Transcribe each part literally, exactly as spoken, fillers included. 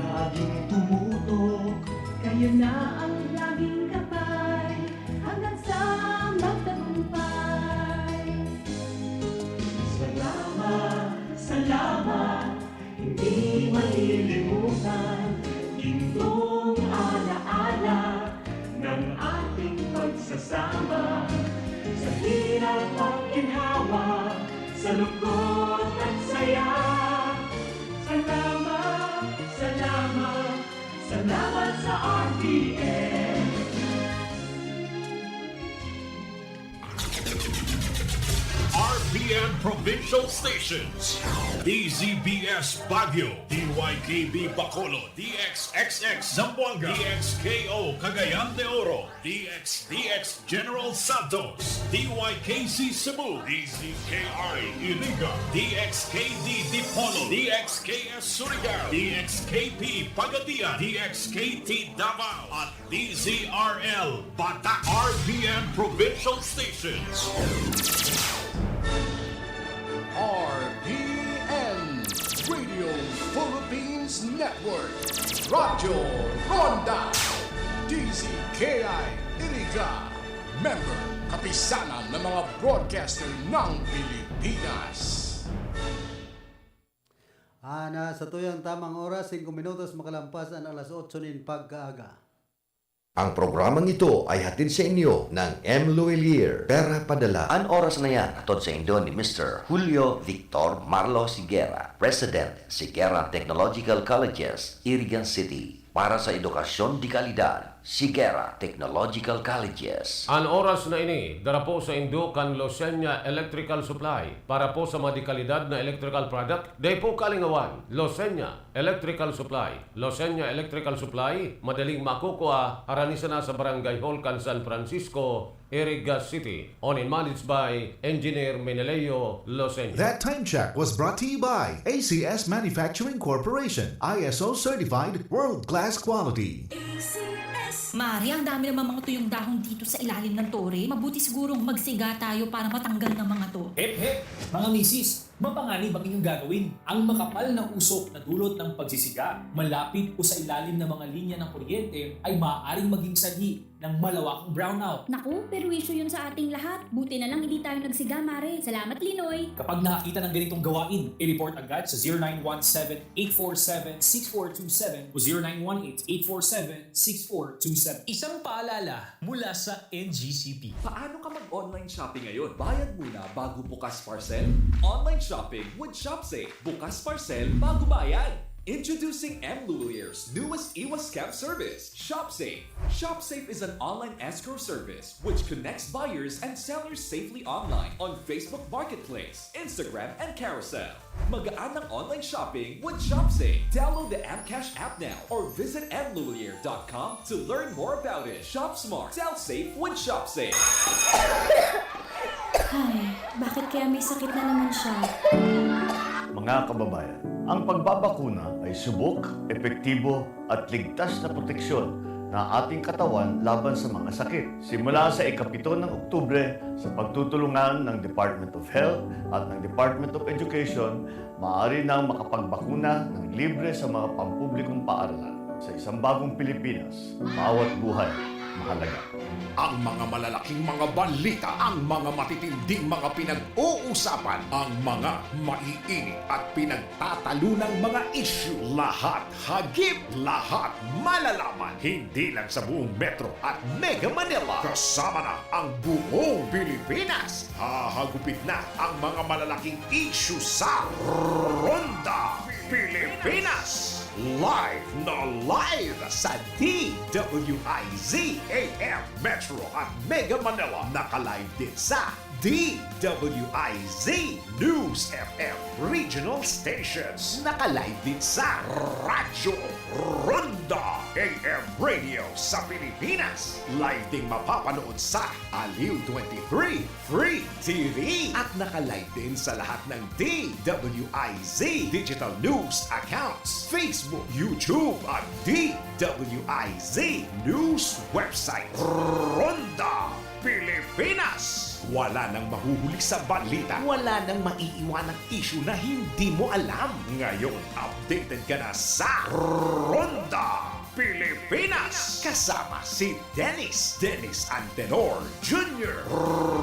Laging tumutok, kayo na ang laging gabay, hanggang sa magtagumpay. Salamat, salamat, hindi malilimutan, gintong alaala ng ating pagsasama. Sa hirap at ginhawa, sa lungkot at saya. Salamat, salamat, salamat sa R P N. R P N Provincial Stations, D Z B S Baguio, D Y K B Bacolod, D X X X Zamboanga, D X K O Cagayan de Oro, D X D X General Santos, D Y K C Cebu, D Z K I Iriga, D X K D Dipolog, D X K S Surigao, D X K P Pagadian, D X K T Davao, at D Z R L Batak. R P N Provincial Stations. R P N Radio Philippines Network, Radyo Ronda, D Z K I Iriga, member, Kapisanan ng mga Broadcaster ng Pilipinas. Ah, nasa tuyang tamang oras, singko minutos makalampas an alas otso nin pagkaaga. Ang programang ito ay hatid sa inyo ng M Luwilier, Pera Padala. An oras na yan, hatod sa indo ni Mister Julio Victor Marlo Sigera, President, Sigera Technological Colleges, Irigan City. Para sa edukasyon de kalidad, Sigera Technological Colleges. An oras na ini, dara po sa indo kan Losenya Electrical Supply. Para po sa mga de kalidad na electrical product, dai po kalingawan, Losenya Electrical Supply. Losenya Electrical Supply, madaling makukua, harani sana sa Barangay Hall kan San Francisco, Iriga City. Owned and managed by Engineer Meneleo Losenya. That time check was brought to you by A C S Manufacturing Corporation, I S O certified, world-class quality. Mare, ang dami naman mga tuyong dahon dito sa ilalim ng tore. Mabuti sigurong magsiga tayo para matanggal ng mga to. Hep, hep! Mga misis, mapanganib ang inyong gagawin. Ang makapal na usok na dulot ng pagsisiga, malapit o sa ilalim ng mga linya ng kuryente ay maaaring maging sanhi ng malawakang brownout. Naku, perwisyo yun sa ating lahat. Buti na lang hindi tayo nagsiga, Mare. Salamat, Linoy. Kapag nakakita ng ganitong gawain, i-report agad sa zero nine one seven, eight four seven, six four two seven o zero nine one eight, eight four seven, six four two seven. Isang paalala mula sa N G C P. Paano ka mag-online shopping ngayon? Bayad muna bago bukas parcel? Online shopping with ShopSafe. Bukas parcel bago bayad. Introducing M Lulier's newest iwas scam service, ShopSafe. ShopSafe is an online escrow service which connects buyers and sellers safely online on Facebook Marketplace, Instagram, and Carousel. Magaan ang online shopping with ShopSafe. Download the M Cash app now or visit M Lulier dot com to learn more about it. Shop smart, sell safe with ShopSafe. Ay, bakit kaya may sakit na naman siya? Mga kababayan, ang pagbabakuna ay subok, epektibo at ligtas na proteksyon na ating katawan laban sa mga sakit. Simula sa ikapito ng Oktubre, sa pagtutulungan ng Department of Health at ng Department of Education, maaari nang makapagbakuna ng libre sa mga pampublikong paaralan. Sa isang bagong Pilipinas, bawat buhay mahalaga. Ang mga malalaking mga balita, ang mga matitinding mga pinag-uusapan, ang mga maiinit at pinagtatalunang mga isyu, lahat hagip, lahat malalaman, hindi lang sa buong Metro at Mega Manila, kasama na ang buong Pilipinas. Hahagupit na ang mga malalaking isyu sa Ronda Pilipinas. Live na live sa D W I Z A M Metro at Mega Manila. Naka-live din sa D W I Z News F M Regional Stations. Naka-live din sa Radyo Ronda A M Radio sa Pilipinas. Live ding mapapanood sa Aliw twenty-three Free T V. At naka-live din sa lahat ng D W I Z Digital News Accounts, Facebook, YouTube, at D W I Z News Website. Ronda Pilipinas! Wala nang mahuhuli sa balita. Wala nang maiiwanang isyu na hindi mo alam. Ngayon, updated ka na sa Ronda Pilipinas. Kasama si Dennis, Dennis Antenor Junior.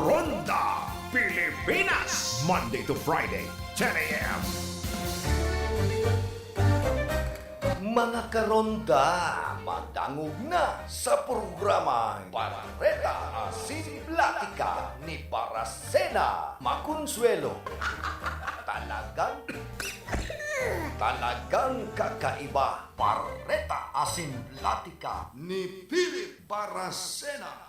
Ronda Pilipinas. Monday to Friday, ten a m. Mga karonda, madangog na sa programang Bareta Asin Platika ni Barasena Maconsuelo. Talagang, talagang kakaiba. Bareta Asin Platika ni Philip Barasena.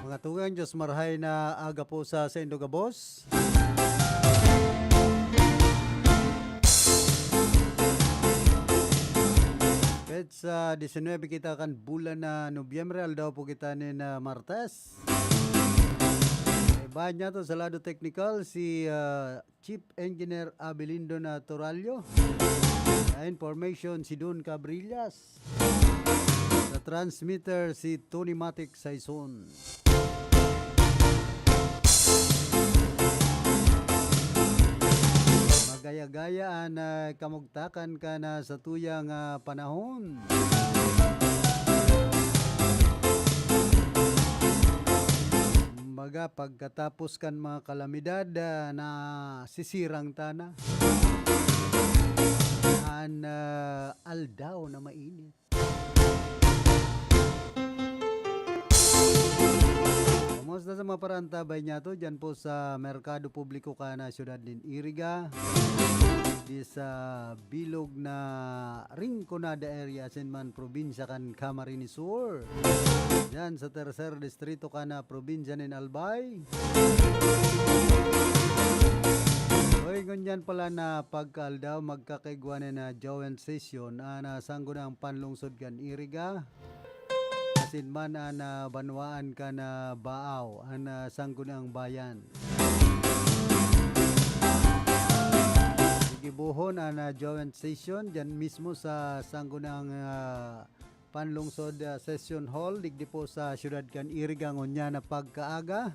Mga tugang, Diyos marhay na aga po sa saindo gabos. Petsa diecinuebe kita kan bulan na Nobyembre, aldaw po kita nin, ah, Martes. Iba niya to sa lado teknikal, si, ah, Chief Engineer Abilindo na Torallo. Sa information, si Don Cabrillas. Sa transmitter, si Tony Matic Saison. Magaya-gaya an, ah, kamugtakan kan, ah, satuyang, ah, panahon. Kumbaga, pagkatapos kan mga kalamidad, ah, nasisirang ta na. An, ah, aldaw na mainit. Kumusta sa mga paraantabay niya to? Diyan po sa Merkado Publiko kan, ah, siyudad nin Iriga. Di sa bilog na Rinconada area, asin man probinsya kan Camarines Sur. Diyan sa tercer distrito kan, ah, probinsya nin Albay. Hoy, ngunyan pala na pagkaaldaw, magkakaigwa na na joint session an, ah, sanggunang panlungsod kan Iriga. Asin man an, ah, banwaan kan, ah, Baaw, an, ah, sanggunang bayan. Gigibohon an, ah, joint session diyan mismo sa sanggunang, ah, panlungsod, ah, session hall digdi po sa siyudad kan Iriga ngunyan na pagkaaga.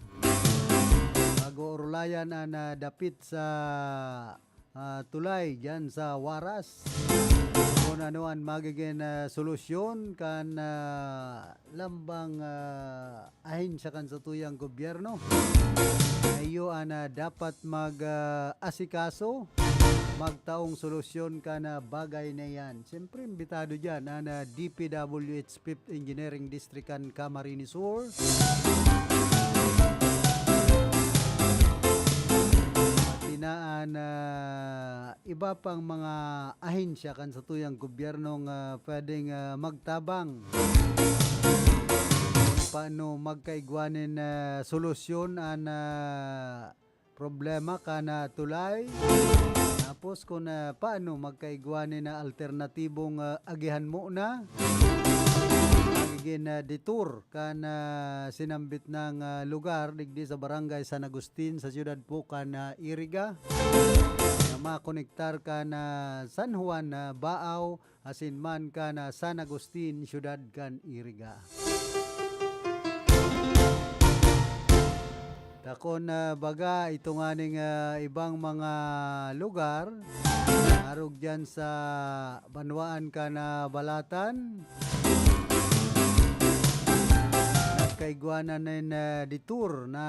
Pag-oorolayan an, ah, dapit sa, ah, tulay diyan sa Huaras. Kung ano an magiging, ah, solusyon kan, ah, lambang, ah, ahensya kan satuyang gobyerno. Iyo an, ah, dapat mag, ah, asikaso, magtaong solusyon kan, ah, bagay na iyan. Siyempre, imbitado diyan an, ah, D P W H Fifth Engineering District kan Camarines Sur. Pati na an, ah, iba pang mga ahensya kan satuyang gobyerno nga pwedeng, ah, magtabang kung paano magkaigwa nin, ah, solusyon an, ah, problema kan, ah, tulay. Tapos kung, ah, paano magkaigwa nin, ah, alternatibong, ah, agihan mo na. Magiging, ah, detour kan, ah, sinambit nang, ah, lugar digdi sa Barangay San Agustin sa siyudad po kan, ah, Iriga. Na makonektar kan, ah, San Juan, ah, Baaw, asin man kan, ah, San Agustin, siyudad kan Iriga. Takon, ah, baga, ito nganing, ah, ibang mga lugar, arog diyan sa banwaan kan, ah, Balatan. Nagkaigwa na nin, ah, detour na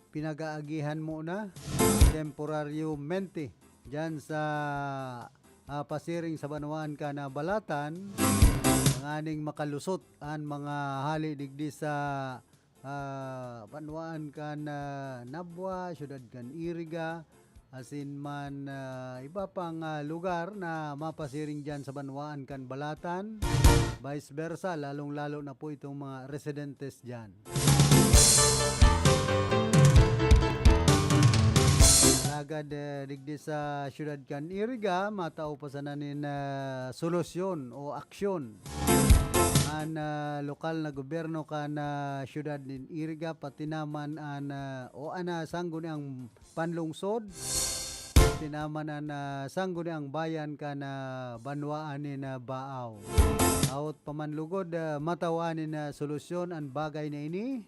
pinag-aagihan mo na temporaryamente diyan sa, ah, pasiring sa banwaan kan, ah, Balatan, tanganing makalusot an mga hali digdi sa, ah, banwaan kan, ah, Nabua, siyudad kan Iriga, asin man, ah, iba pang, ah, lugar na mapasiring diyan sa banwaan kan Balatan, vice versa, lalong-lalo na po itong mga residentes diyan. Alagad, eh, digdi sa siyudad kan Iriga, matao pa sana nin, ah, solusyon o aksyon an, ah, lokal na gobyerno kan, ah, siyudad nin Iriga, pati naman an, ah, o an, ah, sangguniang panlungsod, pati naman an, ah, sangguniang bayan kan, ah, banwaan nin, ah, Baaw. Hot pa man lugod, ah, matawan nin, ah, solusyon an bagay na ini.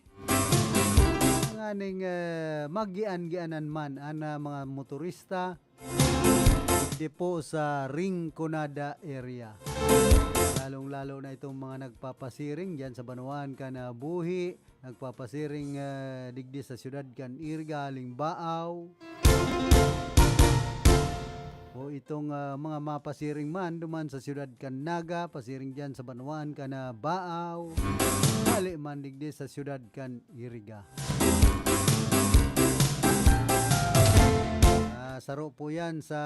Nganing, ah, magian-gianan man an, ah, mga motorista, digdi po sa Rinconada area. Lalong-lalo na itong mga nagpapasiring diyan sa banwaan kan, ah, Buhi, nagpapasiring, ah, digdi sa siyudad kan Iriga, Baaw. O itong, ah, mga mapasiring man duman sa siyudad kan Naga, pasiring diyan sa banwaan kan, ah, Baaw, hali man digdi sa siyudad kan Iriga. Ah, saro po yan sa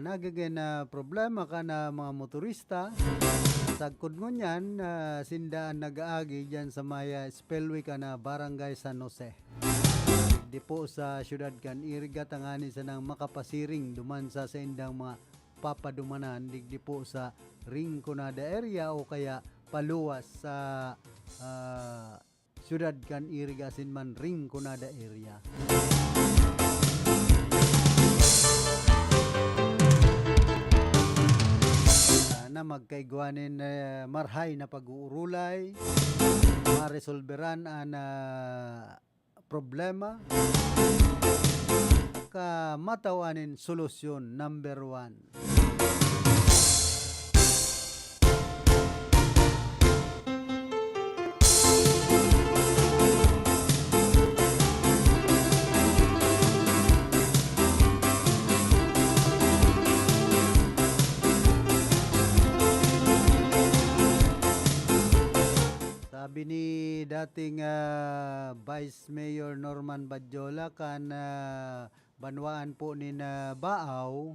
nagiging, ah, problema kan, ah, mga motorista. Sagkod ngunyan, ah, sinda an nag-aagi diyan sa may, ah, spillway kan, ah, Barangay San Jose. Digdi po sa siyudad kan Iriga, tanganing sanang makapasiring duman sa saindang mga papadumanan digdi po sa Rinconada area o kaya paluwas sa, ah, siyudad kan Iriga asin man Rinconada area. Sana magkaigwa nin, eh, marhay na pag-uurulay, maresolberan an, ah, problema, ka matawan nin solusyon number one. Sabi ni dating, ah, Vice Mayor Norman Badjola kan, ah, banwaan po nin, ah, Baaw,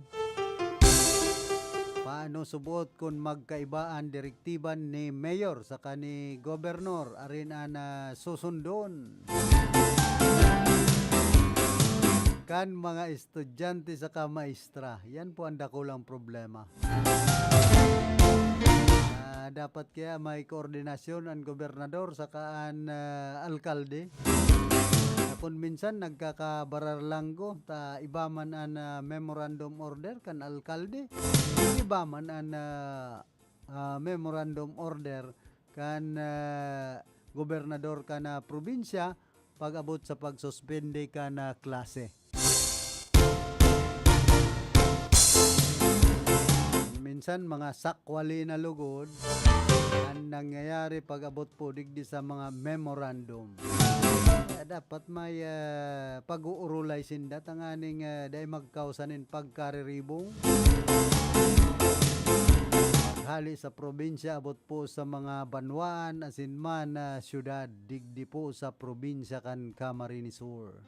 paano subot kun magkaiba an direktiba ni Mayor saka ni Gobernador? Arin an, ah, susundon kan mga estudyante saka maestra? Yan po ang dakulang problema. Ah, dapat kaya may koordinasyon an gobernador saka an, ah, alkalde. Na kun minsan nagkakabararlanggo, ta iba man an, ah, memorandum order kan alkalde, iba man an, ah, ah, memorandum order kan, ah, gobernador kan, ah, probinsya pag-abot sa pagsuspende kan, ah, klase. Minsan, mga sakwali na lugod an nangyayari pag-abot po digdi sa mga memorandum. Kaya dapat may, ah, pag-uurulay sinda tanganing, ah, dai magkausa nin pagkariribong. Hali sa probinsya, abot po sa mga banwaan, asin man, ah, syudad, digdi po sa probinsya kan Camarines Sur.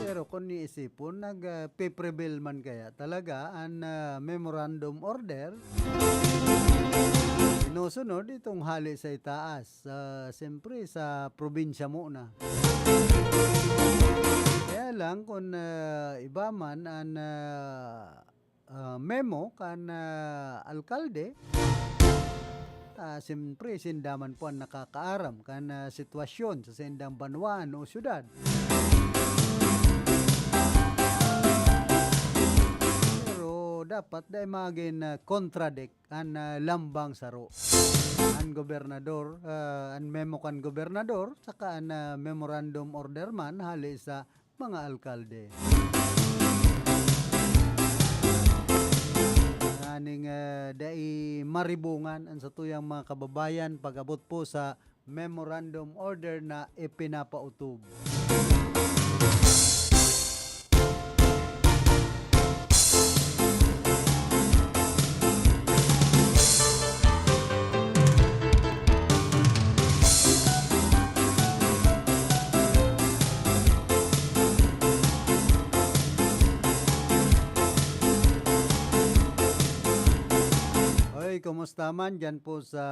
Pero kun iisipon, nag, ah, pe-prevail man kaya talaga an, ah, memorandum order? Sinusunod itong hali sa itaas, ah, siyempre sa probinsya muna. Kaya lang kun, ah, iba man an, ah, ah, memo kan, ah, alkalde, ah, siyempre, sinda man po an nakakaaram kan, ah, sitwasyon sa saindang banwaan o syudad. Pero dapat dai magin, ah, contradict an, ah, lambang saro. An gobernador, ah, an memo kan gobernador, saka an, ah, memorandum order man hali sa mga alkalde. Nganing, ah, dai maribungan an satuyang mga kababayan pag-abot po sa memorandum order na ipinapautob. Oy, kumusta man diyan po sa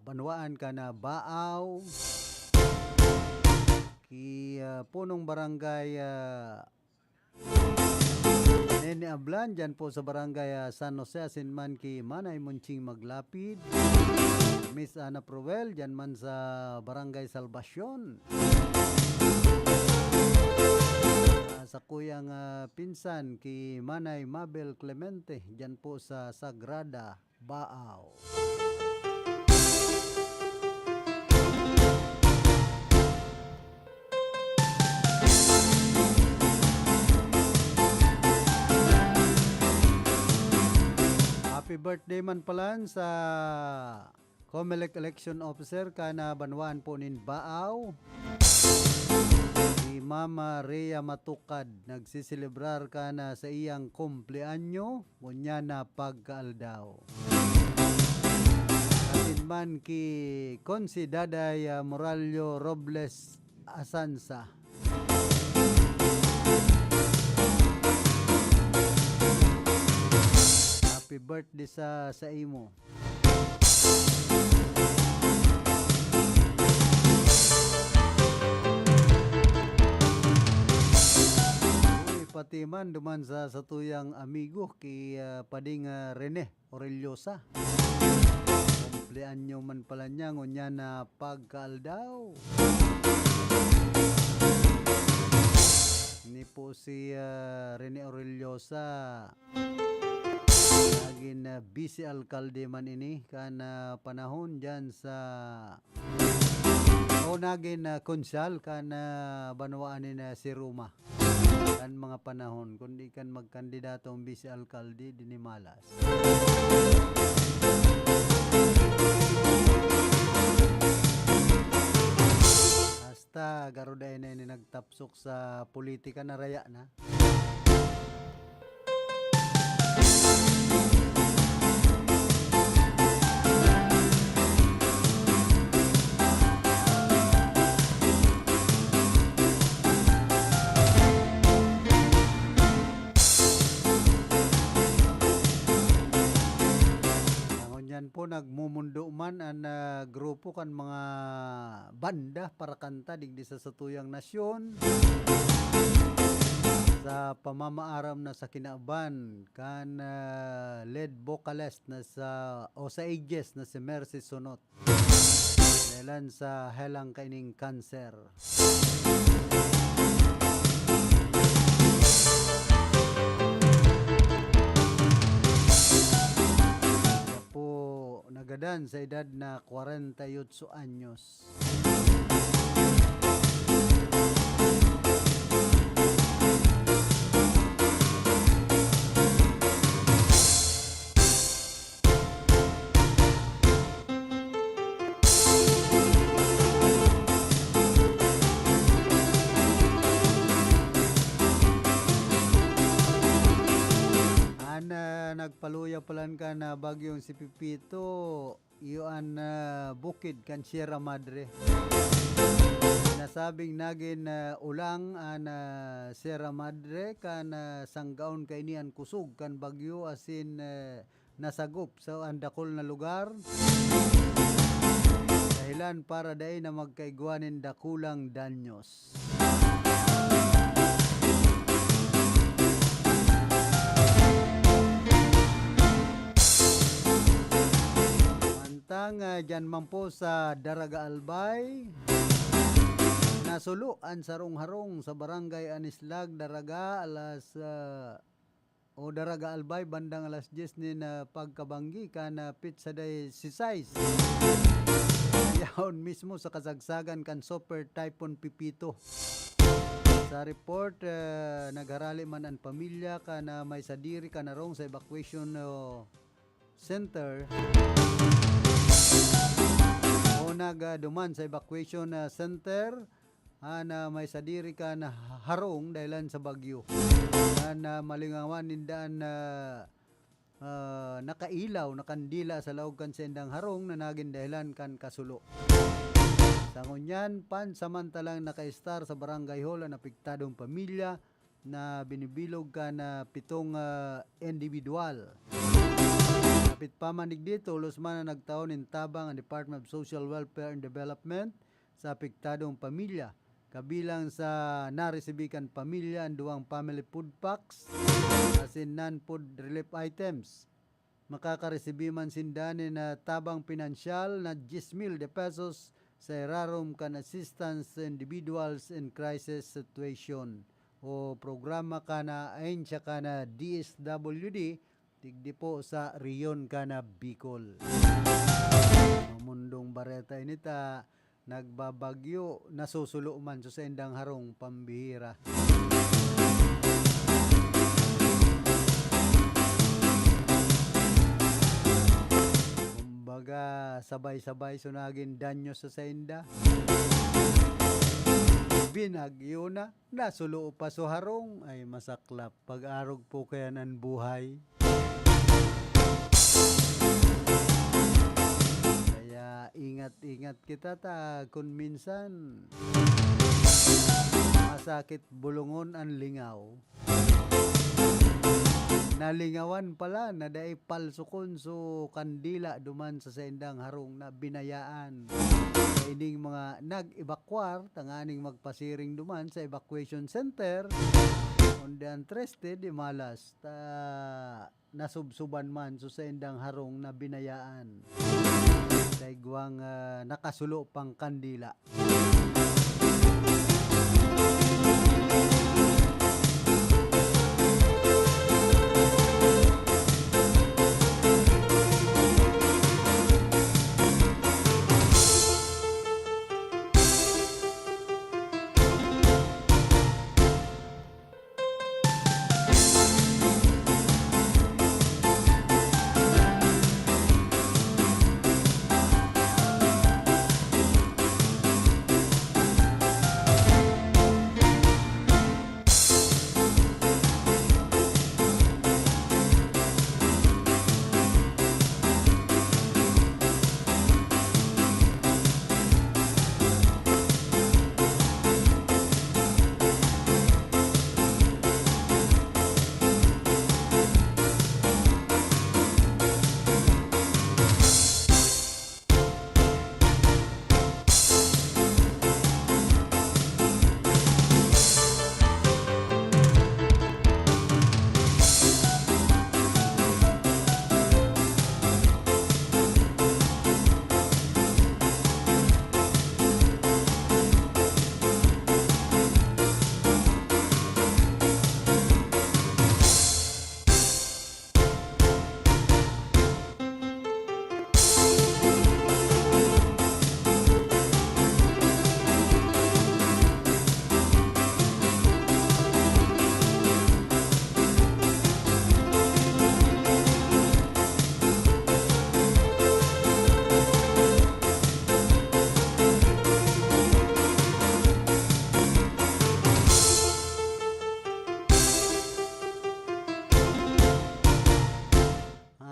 banwaan kan Baaw? Ki, ah, punong barangay, ah, Nene Ablan, dyan po sa Barangay, ah, San Jose, asin man ki Manay Monching Maglapid. Miss Ana Proel, dyan man sa Barangay Salvacion. Ah, sa kuyang, ah, pinsan ki Manay Mabel Clemente, dyan po sa Sagrada Baaw. Happy birthday man palan sa Comelec Election Officer kan, ah, banwaan po nin Baaw, si Mama Rhea Matukad, nagseselebrar kan, ah, sa iyang kumpleanyo. Ngunyan na pagkaaldaw. Asin man ki Consi Daday, ah, Morallo Robles Asansa. Happy birthday sa, sa imo. Uy, pati man duman sa satuyang amigo ki, ah, Pading, ah, Rene Orellosa. Kumpleanyo man pala niya, ngunyan na pagkaaldaw. Ni po si, ah, Rene Orellosa, nagin, ah, vice alkalde man ini kan, ah, panahon diyan sa, o nagin, ah, konsehal kan, ah, banwaan ni na si Roma. Kan mga panahon, kundi kan magkandidato ang vice alkalde, dinimalas. Hasta, garo dai na ini nagtapsok sa politika, naraya na. Ngunyan po, nagmumundo man an, ah, grupo kan mga banda para kanta digdi sa satuyang nasyon, sa pamamaaram na sa kinaban kan, ah, lead vocalist na sa, o sa Aegis na si Mercy Sunot. Dahilan sa helang kaining kanser. Siya po nagadan sa edad na kwarenta y otso anyos. An, ah, nagpaluya palan kan, ah, bagyong si Pepito, iyo an, ah, bukid kan Sierra Madre. Nasabing nagin, ah, ulang an, ah, Sierra Madre kan, ah, sanggaon kaini an kusog kan bagyo asin, ah, nasagop sa an dakul na lugar. Dahilan para dai na magkaigwa nin dakulang danyos. Mantang, ah, dyan man po sa Daraga Albay, nasulo an sarong harong sa Barangay Anislag, Daraga, alas, ah, o Daraga Albay, bandang alas dyes nin, ah, pagkabanggi kan, ah, petsa disisais. Yaon mismo sa kasagsagan kan Super Typhoon Pepito. Sa report, ah, nagharali man an pamilya kan, ah, may sadiri kan harong sa evacuation, oh, center. O nag, ah, duman sa evacuation, ah, center, an, ah, may sadiri kan harong dahilan sa bagyo. An, ah, malingawan ninda an, ah, ah, nakailaw na kandila sa laog kan saindang harong na nagin dahilan kan kasulo. Sa ngunyan, pansamantalang nakaistar sa barangay hall an apektadong pamilya na binibilog kan, ah, pitong, ah, indibidwal. Dapit pa man digdi, tolos man na nagtao nin tabang an Department of Social Welfare and Development sa apektadong pamilya. Kabilang sa naresibi kan pamilya an duwang family food packs asin non-food relief items. Makakaresibi man sinda nin, ah, tabang pinansyal na diyes mil de pesos sa irarom kan Assistance to Individuals in Crisis Situation o programa kan ahensya kan D S W D, digdi po sa rehiyon kan Bicol. Mamundong bareta ini ta nagbabagyo, nasusulo man sa saindang harong pambihira. Kumbaga, sabay-sabay so nagin danyo sa sainda. Binagyo na, nasulo pa so harong. Ay, masaklap. Pag-arog po kaya an buhay. Kaya ingat-ingat kita ta kun minsan masakit bulungon an lingaw. Nalingawan pala na dai palsukon so kandila duman sa saindang harong na binayaan. Kaining mga nag-evacuar tanganing magpasiring duman sa evacuation center, onde an treste di malas ta nasubsuban man so saindang harong na binayaan. Sa igwang, ah, nakasulo pang kandila.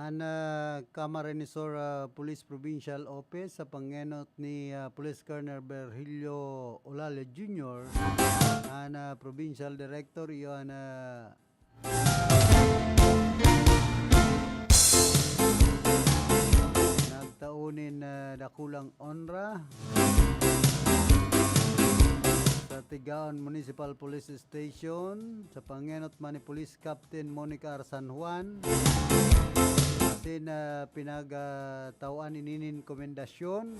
An, ah, Camarines Sur, ah, Police Provincial Office sa pangenot ni, ah, Police Colonel Virgilio Olale Junior, an, ah, Provincial Director, iyo an, ah, nagtao nin, ah, dakulang onra sa Tigaon Municipal Police Station sa pangenot man ni Police Captain Monica R. San Juan, asin, ah, pinagtawaan ini nin komendasyon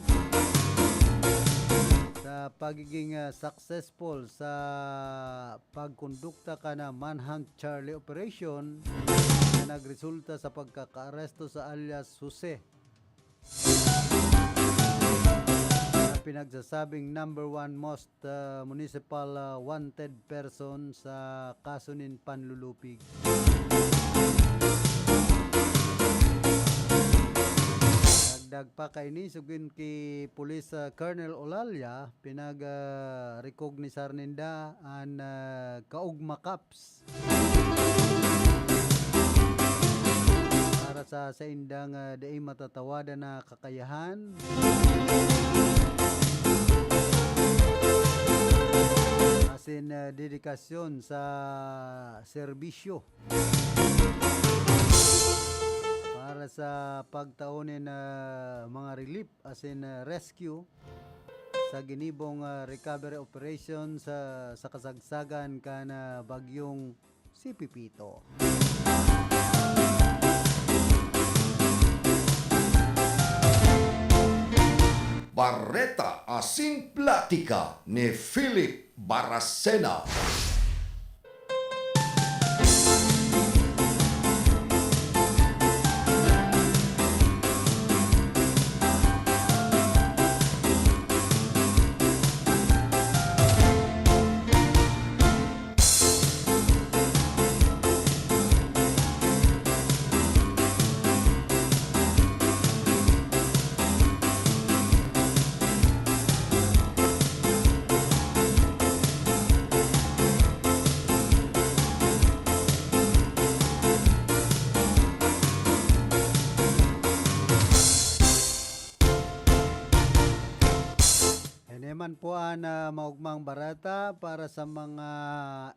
sa pagiging, ah, successful sa pagkondukta kan Manhunt Charlie Operation na nagresulta sa pagkakaaresto sa alias Jose, na pinagsasabing number one most, ah, municipal, ah, wanted person sa kaso nin panlulupig. Dagdag pa kaini, sugon ki Police, ah, Colonel Olalia, pinag, ah, recognisar ninda an, ah, Kaugma Cups para sa saindang, ah, dai matatawadan na kakayahan asin, ah, dedikasyon sa serbisyo para sa pagtao nin, ah, mga relief asin, ah, rescue ginibong, ah, recovery operation sa, sa kasagsagan kan, ah, bagyong si Pepito. Bareta asin platika ni Philip Baracena. Ini man po an, ah, maogmang bareta para sa mga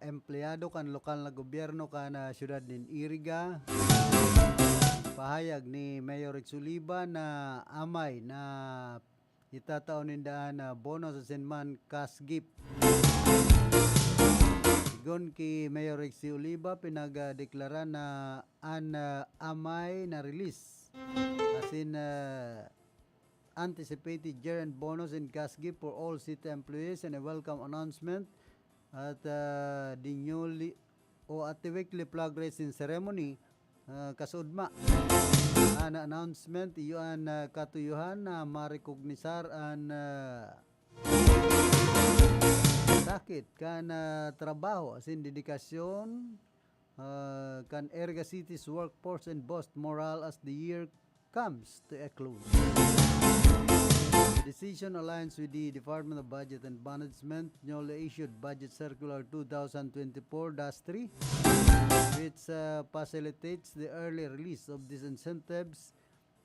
empleyado kan lokal na gobyerno kan, ah, siyudad nin Iriga. Pahayag ni Mayor Rex Oliva na amay na itatao ninda an, ah, bonus asin man cash gift. Sigon ki Mayor Rex Oliva, pinagdeklara na an, ah, amay na release asin, ah, anticipated year-end bonus and cash gift for all city employees and a welcome announcement at, ah, the newly o at the weekly flag raising ceremony, ah, kasudma. An announcement, iyo an, ah, katuyohan na marekognisar an, ah, sakit kan, ah, trabaho asin dedikasyon, ah, kan Iriga City's workforce and boost morale as the year comes to a close. The decision aligns with the Department of Budget and Management newly issued Budget Circular two thousand twenty-four dash three, which, uh, facilitates the early release of these incentives.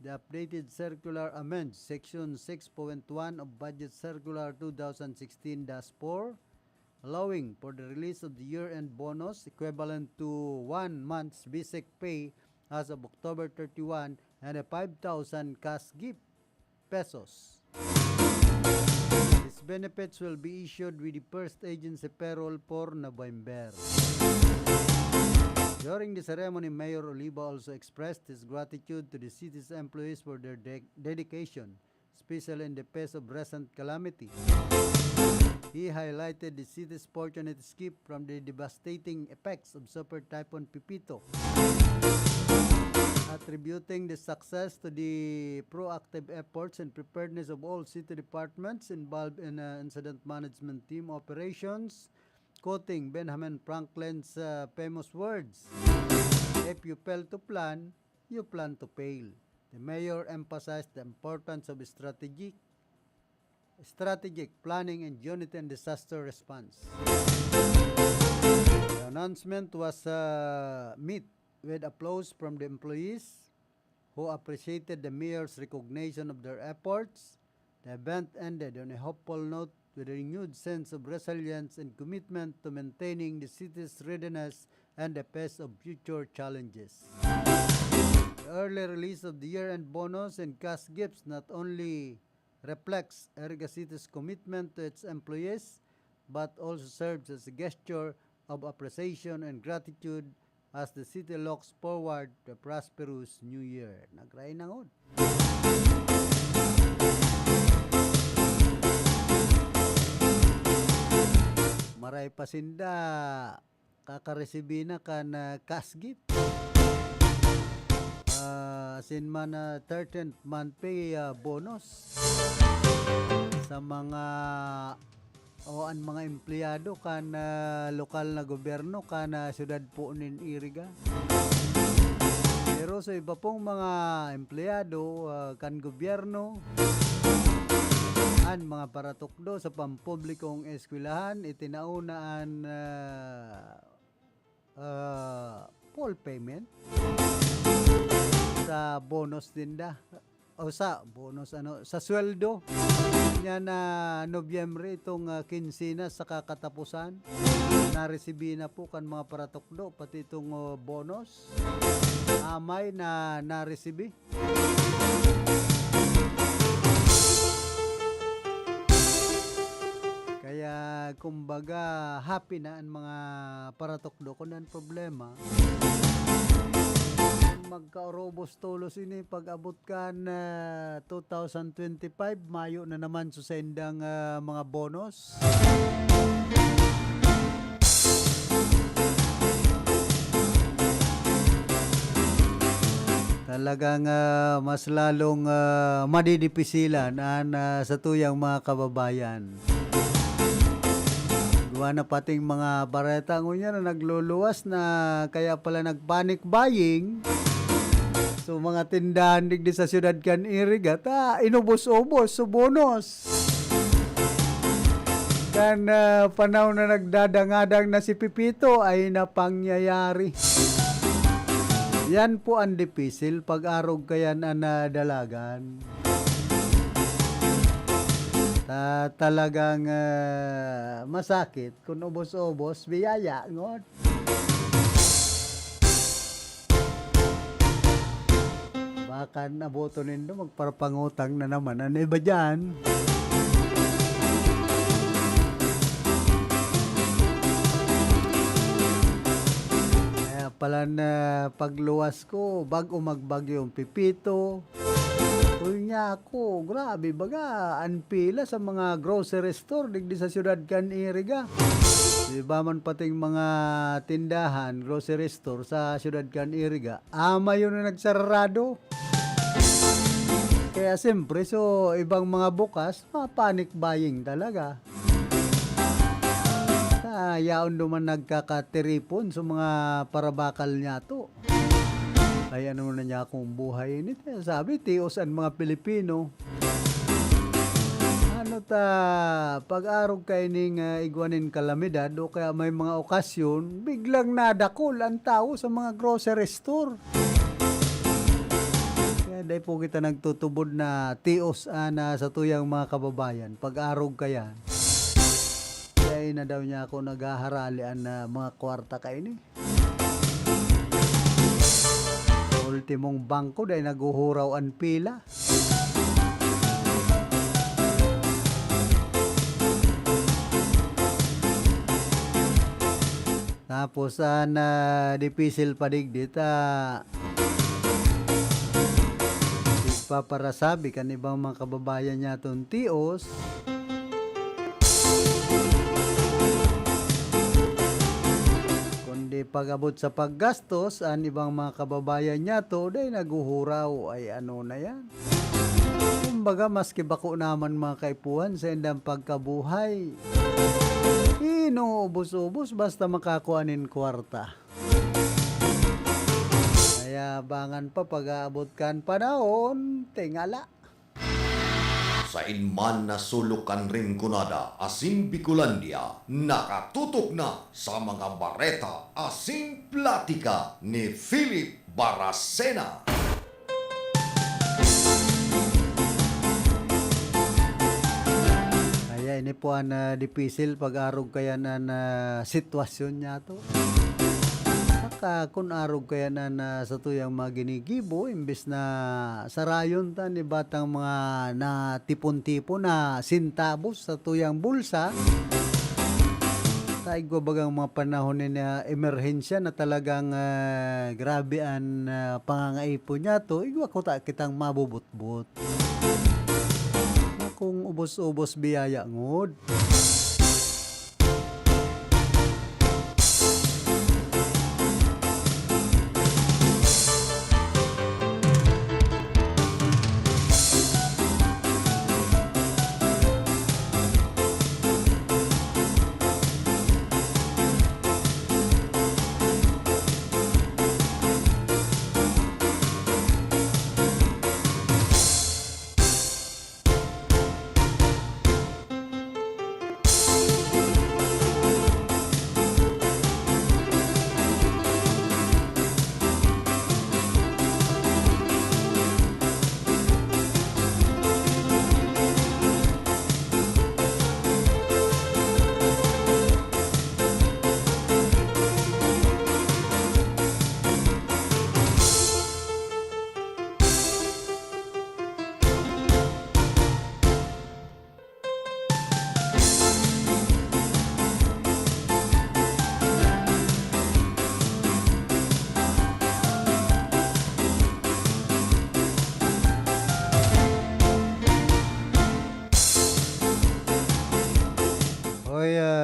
The updated circular amends Section six point one of Budget Circular two thousand sixteen dash four, allowing for the release of the year-end bonus equivalent to one month's basic pay as of October thirty-one and a five thousand cash gift pesos. These benefits will be issued with the first agency payroll for November. During the ceremony, Mayor Oliva also expressed his gratitude to the city's employees for their de-, dedication, especially in the face of recent calamity. He highlighted the city's fortunate escape from the devastating effects of Super Typhoon Pepito, attributing the success to the proactive efforts and preparedness of all city departments involved in, uh, incident management team operations, quoting Benjamin Franklin's, uh, famous words, "If you fail to plan, you plan to fail." The mayor emphasized the importance of strategic, strategic planning and unity in disaster response. The announcement was, uh, met with applause from the employees, who appreciated the mayor's recognition of their efforts. The event ended on a hopeful note with a renewed sense of resilience and commitment to maintaining the city's readiness in the face of future challenges. The early release of the year-end bonus and cash gifts not only reflects Iriga City's commitment to its employees, but also serves as a gesture of appreciation and gratitude as the city looks forward to a prosperous New Year. Nagray na ngod. Maray pa sinda, kakaresibi na kan, ah, cash gift. Ah, asin man, ah, thirteenth month pay, ah, bonus sa mga o an mga empleyado kan, ah, lokal na gobyerno kan, ah, siyudad po nin Iriga. Pero sa iba pong mga empleyado, ah, kan gobyerno, an mga paratukdo sa pampublikong eskwelahan, itinao na an, ah, ah, full payment sa bonus ninda. O sa bonus, ano, sa sweldo. Yan na Nobyembre, itong, ah, kinsenas sa kakatapusan, naresibi na po kan mga paratukdo, pati itong, oh, bonus. Amay na naresibi. Kumbaga, happy na an mga paratukdo. Kun an problema, magkaurobos tolos ini pag-abot kan, ah, two thousand twenty-five, mayo na naman sa saindang, ah, mga bonus. Talagang, ah, mas lalong, ah, madidipisilan an, ah, satuyang mga kababayan. Duwa na pating mga bareta ngunyan na nagluluwas na kaya pala nag-panic buying. So, mga tindahan digdi sa siyudad kan Iriga, ta inubos-ubos, so bonus. Kan, ah, panahon na nagdadangadang na si Pepito ay napangyayari. Yan po ang dipisil pag-arog kayan an, ah, dalagan. Ta-, talagang, ah, masakit kun ubos-ubos, biyaya, ngon. Baka naboto nindo, magparapangutang na naman an iba diyan. Kaya pala na pagluwas ko, bag-o magbagyo ang Pepito. Uy, niya ako, grabe baga, an pila sa mga grocery store digdi sa siyudad kan Iriga. Iba man pating mga tindahan, grocery store sa siyudad kan Iriga, amay yun na nagsarado. Kaya siyempre, so, ibang mga bukas, ma-panic buying talaga. Sa yaon duman nagkakatiripon sa mga parabakal niya to. Ay, ano na niya akong buhay ini? Sabi, tios an mga Pilipino. Ano ta, pag-arog kaining, ah, igwa nin kalamidad o kaya may mga okasyon, biglang nadakol ang tao sa mga grocery store. Kaya dai po kita nagtutubod na tios, ah, na sa tuyang mga kababayan, pag-arog kaya. Dai na daw niya ako naghaharali an, ah, mga kwarta kaini. Ultimong bangko, dai naghuhuraw an pila. Tapos, ah, na dipisil pa digdi ta igpaparasabi kan ibang mga kababayan niyaton tios. Kundi pag-abot sa paggastos, an ibang mga kababayan niyato, dai naghuhuraw. Ay, ano na yan? Kumbaga, maski bako naman mga kaipuhan sa indang pagkabuhay, inuubos-ubos basta makakua nin kwarta. Kaya abangan pa pag-aabot kan panahon, tingala. Sain man na sulok kan Rinconada asin Bicolandia, nakatutok na sa mga bareta asin platika ni Philip Baracena. Kaya ini po an, ah, dipisil pag-arog kaya na, na sitwasyon niyato. Saka kun arog kaya na, na sa tuyang mga ginigibo, imbes na sarayon ta ni batang mga natipon-tipon na sintabos sa tuyang bulsa, ta igwa bagang mga panahon ni na emerhensya na talagang, ah, grabe an, ah, pangangaipon niyato, igwa kuta kitang mabubutbot. Akong ubos-ubos biyaya ngod.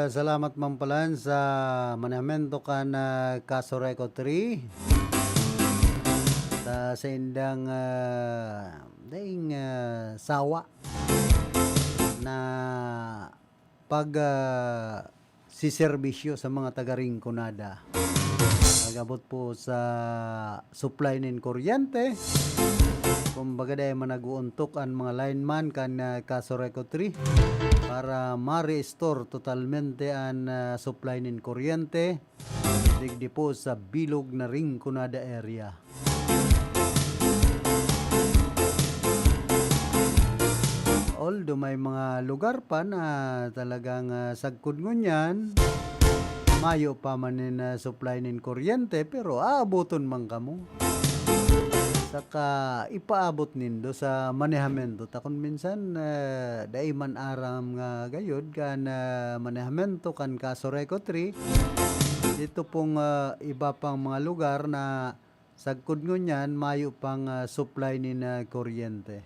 Salamat man palan sa manehamento kan, ah, Casureco three. Sa saindang, ah, daing, ah, sawa na pag, ah, siserbisyo sa mga taga Rinconada. Pag-abot po sa supply nin kuryente, kumbaga, dai man nag-uuntok an mga lineman kan, ah, Casureco three para ma-restore totalmente an, ah, supply nin kuryente digdi po sa bilog na Rinconada area. Although may mga lugar pa na talagang, ah, sagkod ngunyan, mayo pa man nin, ah, supply nin kuryente, pero aaboton man kamo. Saka ipaabot nindo sa manehamento ta kun minsan, ah, dai man aram nga gayod kan, ah, manehamento kan Casureco three. Dito pong, ah, iba pang mga lugar na sagkod ngunyan mayo pang, ah, supply nin, ah, kuryente.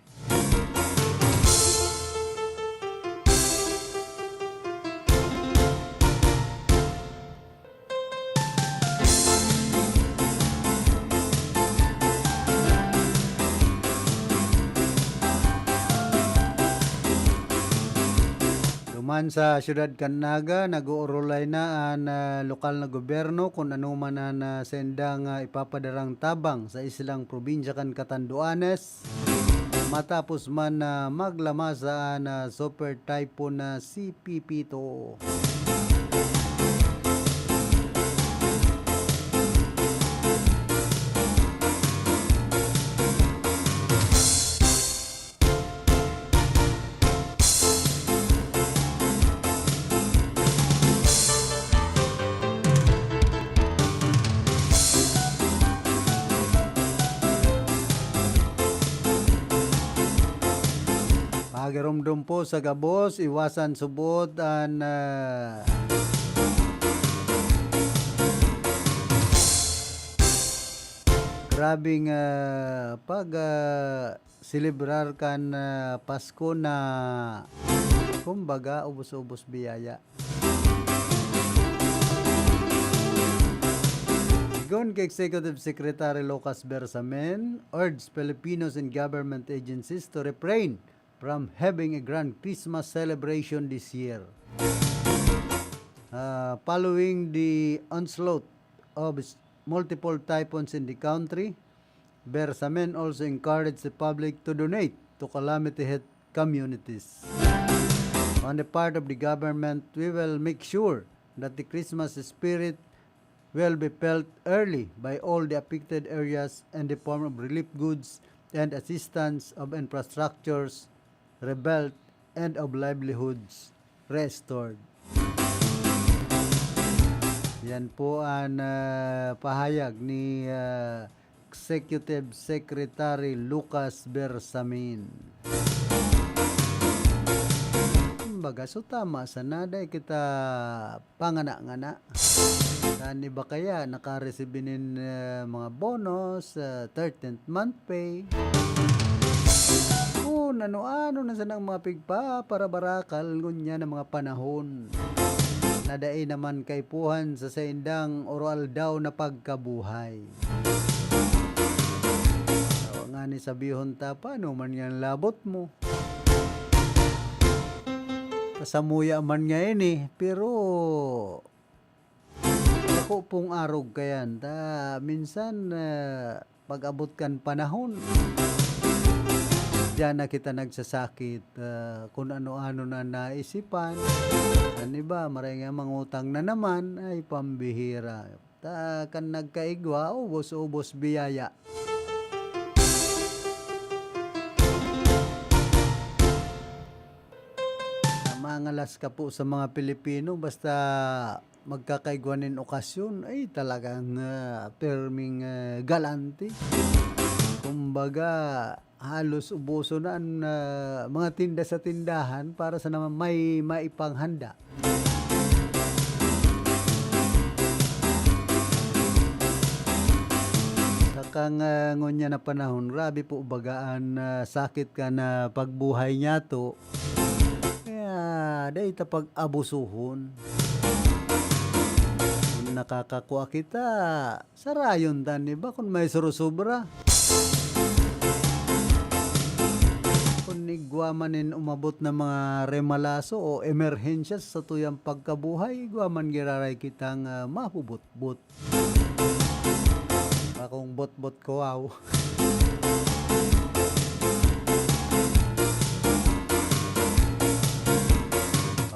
Duman sa siyudad kan Naga, nag-oorolay na an, ah, lokal na gobyerno kun ano man an, ah, saindang, ah, ipapadarang tabang sa islang probinsya kan Catanduanes, matapos man na maglamasa an, ah, Super Typhoon na C P P two. Pagiromdom po sa gabos, iwasan subot an, ah, grabeng, ah, pag, ah, selebrar kan, ah, Pasko na, kumbaga, ubos-ubos biyaya. Sigon ki Executive Secretary Lucas Bersamin, urged Filipinos in government agencies to refrain from having a grand Christmas celebration this year. Ah, following the onslaught of s-, multiple typhoons in the country, Bersamin also encouraged the public to donate to calamity hit communities. On the part of the government, we will make sure that the Christmas spirit will be felt early by all the affected areas in the form of relief goods and assistance of infrastructures rebuilt and of livelihoods restored. Yan po an, ah, pahayag ni, ah, Executive Secretary Lucas Bersamin. Kumbaga, so tama sana, dai kita pangana-ngana. Kan iba kaya naka-receive nin, ah, mga bonus, ah, thirteenth month pay. Kun ano-ano na sanang mga pigpaparabarakal ngunyan na mga panahon na dai naman kaipuhan sa saindang oro-aldaw na pagkabuhay. Awa ngani sabihon ta, paano man yan labot mo? Kasamuya man nga ini, pero bako pong arog kayan ta minsan, ah, pag-abot kan panahon, diyan na kita nagsasakit, ah, kun ano-ano na naisipan. An iba, maray nga mangutang na naman, ay pambihira. Ta kan nagkaigwa, ubos-ubos biyaya. Mangalas ka po sa mga Pilipino, basta magkakaigwa nin okasyon, ay talagang, ah, perming, ah, galante. Kumbaga, halos ubuson na an, ah, mga tinda sa tindahan para sa naman may maipanghanda. Saka nga ngunyan na panahon, grabe po baga an, ah, sakit kan, ah, pagbuhay niyato. Kaya Ah, dai ta pag-abusuhon. Kun nakakakua kita, sarayon ta an iba kun may surusubra. Kun igwa man nin umabot na mga remalaso o emerhensya sa satuyang pagkabuhay, igwa man giraray kitang, ah, mahubutbot. Bakong botbot ko, aw.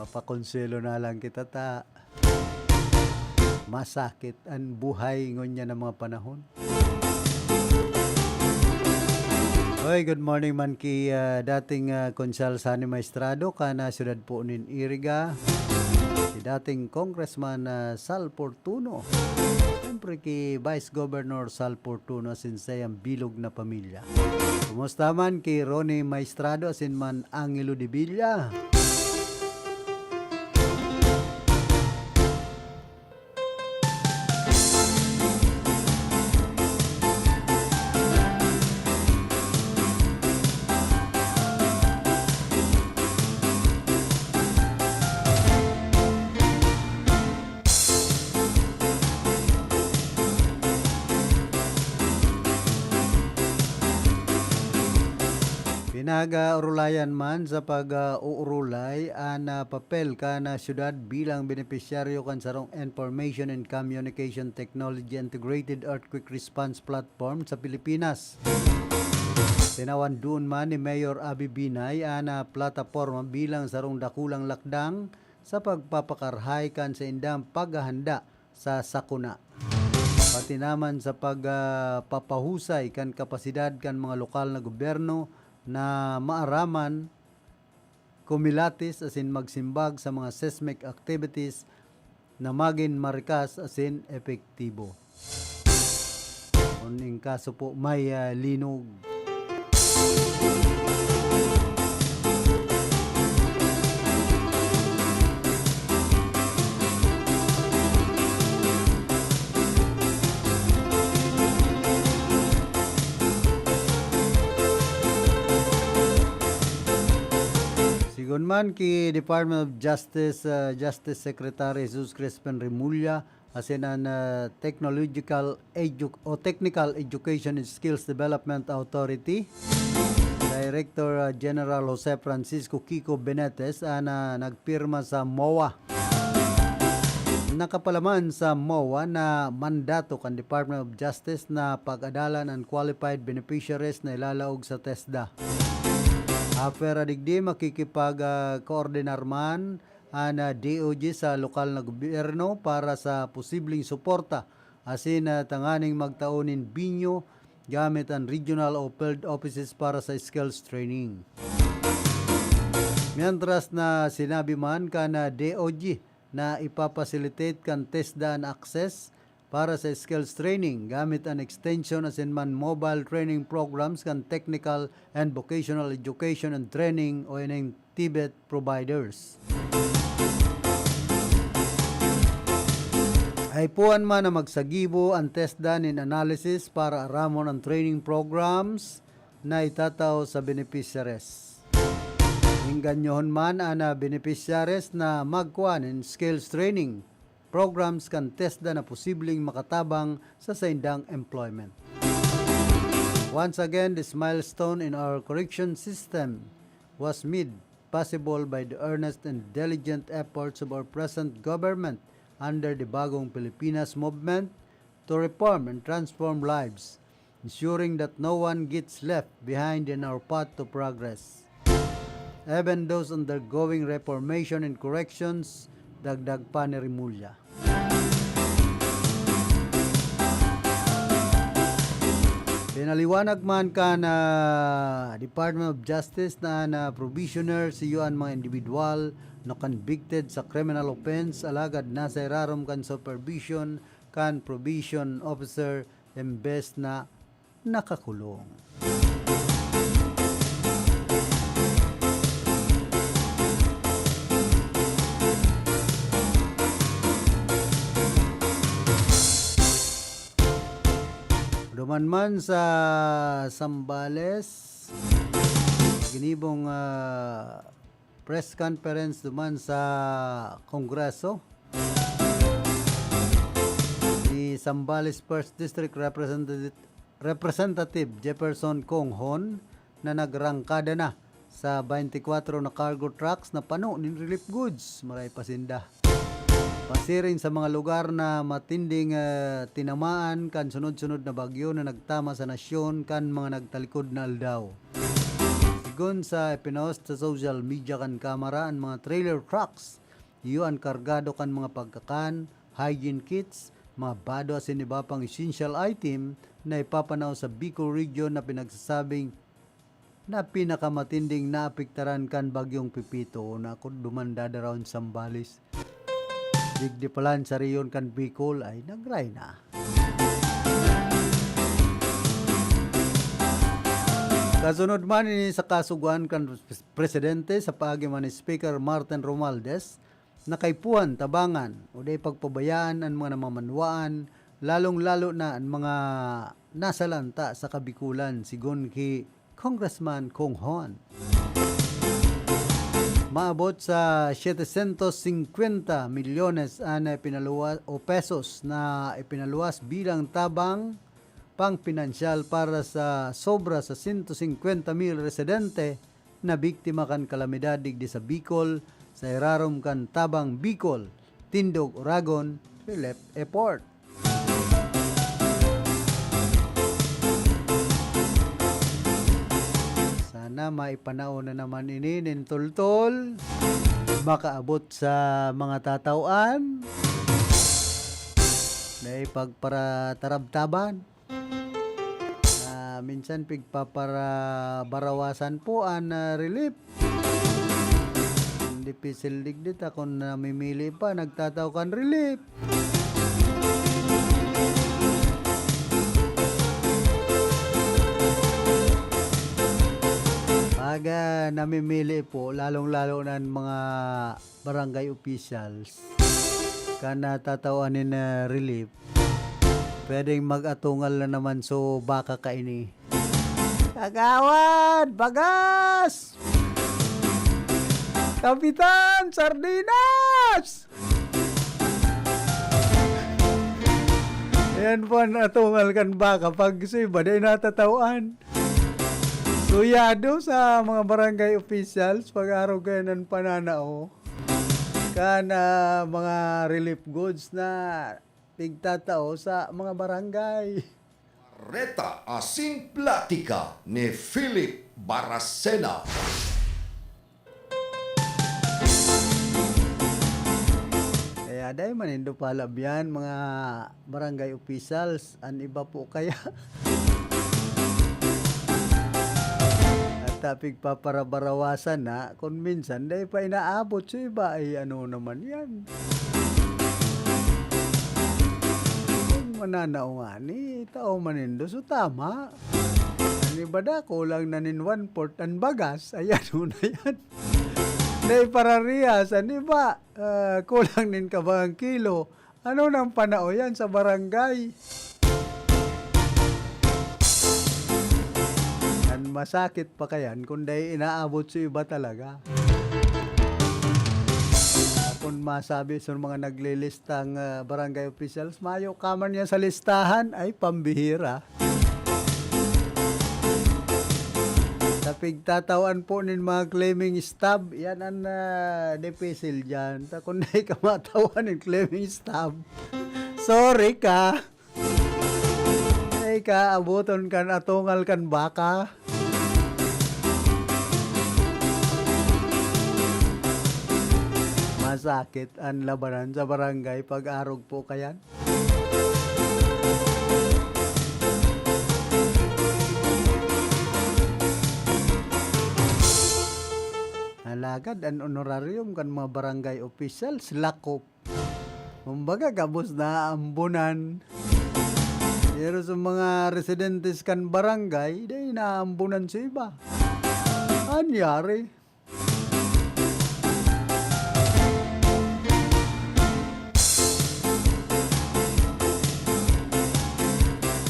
Papakonselo na lang kita ta masakit an buhay ngunyan na mga panahon. Oy, good morning man ki, ah, dating, ah, Konsehal Sonny Maestrado kan, ah, siyudad po nin Iriga. Si dating Congressman, ah, Sal Fortuno. Siyempre ki Vice Governor Sal Fortuno asin saiyang bilog na pamilya. Kumusta man ki Ronnie Maestrado asin man Angelo de Villa? Pinag-aurulayan man sa pag-uurulay an, ah, papel kan, ah, syudad bilang benepisyaryo kan sarong Information and Communication Technology Integrated Earthquake Response Platform sa Pilipinas. Tinawan duon man ni Mayor Abi Binay an, ah, plataporma bilang sarong dakulang lakdang sa pagpapakarahay kan saindang paghahanda sa sakuna, pati naman sa pag, ah, papahusay kan kapasidad kan mga lokal na gobyerno na maaraman, kumilatis asin magsimbag sa mga seismic activities na magin marikas asin epektibo. Kun in kaso po may, ah, linog. Sigon man ki Department of Justice, ah, Justice Secretary Jesus Crispin Remulla, asin an, ah, Technological Edu-, o Technical Education and Skills Development Authority, Director, ah, General Jose Francisco Kiko Benetes, an, ah, nagpirma sa MOA. Nakapalaman sa MOA na mandato kan Department of Justice na pag-adalan an qualified beneficiaries na ilalaog sa TESDA. After a digdi, makikipag, ah, koordinar man an, ah, D O G sa lokal na gobyerno para sa posibleng suporta asin, ah, tanganing magtao nin binyo gamit an regional o field offices para sa skills training. Mientras na sinabi man kan, ah, D O G na ipapasilitate kan TESDA an access para sa skills training gamit an extension asin man mobile training programs kan Technical and Vocational Education and Training o ining TVET providers. Aipuhan man na magsagibo an TESDA nin analysis para aramon an training programs na itatao sa beneficiaries. Engganyohon man an, ah, beneficiaries na magkua nin skills training programs kan TESDA na posibleng makatabang sa saindang employment. Once again, this milestone in our correction system was made possible by the earnest and diligent efforts of our present government under the Bagong Pilipinas movement to reform and transform lives, ensuring that no one gets left behind in our path to progress. Even those undergoing reformation and corrections, dagdag pa ni Remulla. Pinaliwanag man kan, ah, Department of Justice na, na probationer sa mga individual na convicted sa criminal offense, alagad nasa irarom kan supervision kan probation officer imbes na nakakulong. Duman man sa Zambales, ginibong, ah, press conference duman sa Kongreso ni Zambales First District Representative, Representative Jefferson Kong Hon na nagrangkada na sa twenty-four na cargo trucks na pano nin relief goods. Maray pa sinda. Pasiring sa mga lugar na matinding, eh, tinamaan kan sunod-sunod na bagyo na nagtama sa nasyon kan mga nagtalikod na aldaw. Sigon sa ipinost sa social media kan Kamara, an mga trailer trucks iyo an kargado kan mga pagkakan, hygiene kits, mga bado asin iba pang essential item na ipapanao sa Bicol Region na pinagsasabing na pinakamatinding naapektaran kan Bagyong Pepito na kun duman dadarawon Zambales. Digdi pa lang sa rehiyon kan Bicol ay nagray na. Kasunod man ini sa kasugoan kan presidente sa paagi man ni Speaker Martin Romualdez, na kaipuhan tabangan o dai pagpabayaan an mga namamanwaan, lalong-lalo na an mga nasa lanta sa Kabikulan, sigon ki Congressman Kong Hon. Maabot sa setecientos cincuenta milyones an ipinaluwa-, o pesos na ipinaluwas bilang tabang pangpinansyal para sa sobra sa sento singkwenta mil residente na biktima kan kalamidad digdi sa Bicol, sa irarom kan Tabang Bicol, Tindog Oragon Relief Effort. Sana maipanao na naman ini nin tultol, makaabot sa mga tataw-an, na ipagparatarabtaban. Ah, minsan pigpaparabarawasan po an, ah, relief. Dipisil digdi ta kun namimili pa, nagtatao kan relief. Pag, ah, namimili po, lalong-lalo na an mga barangay officials, kan natatawan nin, ah, relief, pwedeng mag-atungal na naman so baka kaini. Kagawad! Bagas! Kapitan! Sardinas! Ayan po an atungal kan baka pag so iba dai natatawan. Suyado sa mga barangay officials, pag-arog kayo ng pananao kan, ah, mga relief goods na pigtatao sa mga barangay. Reta asin platika ni Philip Baracena. Kaya dai man nindo palabyan, mga barangay officials, an iba po kaya. At, ah, pigpaparabarawasan na, kung minsan, dai pa inaabot sa iba, ay ano naman yan? Kung mananao nga ni, tao manindo, so tama. An iba da, kulang na nin one-fourth an bagas, ay ano na yan? Dai pararihas, an iba, ah, kulang nin kabangang kilo. Ano nang panao yan sa barangay? An masakit pa kayan kung dai inaabot sa iba talaga. Kung masabi sa mga naglilistang, ah, barangay officials, mayo ka man yan sa listahan, ay pambihira. Sa pigtatawan po nin mga claiming stab, yan an, ah, dipisil diyan. Ta kun dai ka matawan nin claiming stab, sorry ka. Dai ka abuton kan atungal kan baka. Masakit an labanan sa barangay pag-arog po kayan. Alagad an honorarium kan mga barangay officials, lakop. Kumbaga, gabos na ambunan. Pero sa mga residentes kan barangay, dai naambunan sa iba. Anyari?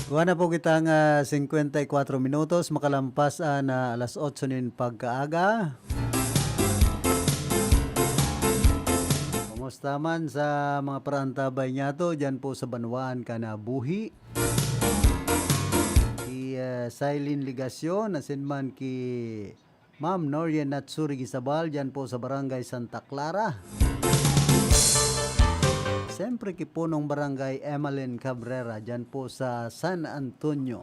Kuha na po kitang, ah, singkwenta y kwatro minutos, makalampas, ah, na alas otso nin pagkaaga. Basta man sa mga paraantabay niyato, dyan po sa banwaan kan, ah, buhi. Ki, ah, Silene Legacion, asin man ki Ma'am Norien Natsuri Gisabal, dyan po sa Barangay Santa Clara. Siyempre, ki Punong Barangay Emeline Cabrera, dyan po sa San Antonio.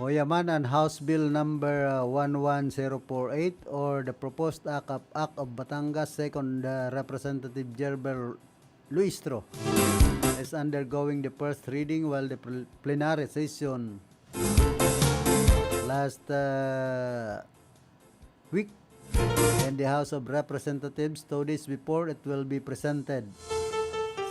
Hoya man an House Bill number, uh, one one zero four eight or the proposed AKAP Act of Batangas, second, uh, Representative Gerber Luistro is undergoing the first reading while the pl-, plenary session last, uh, week in the House of Representatives. Two days before it will be presented,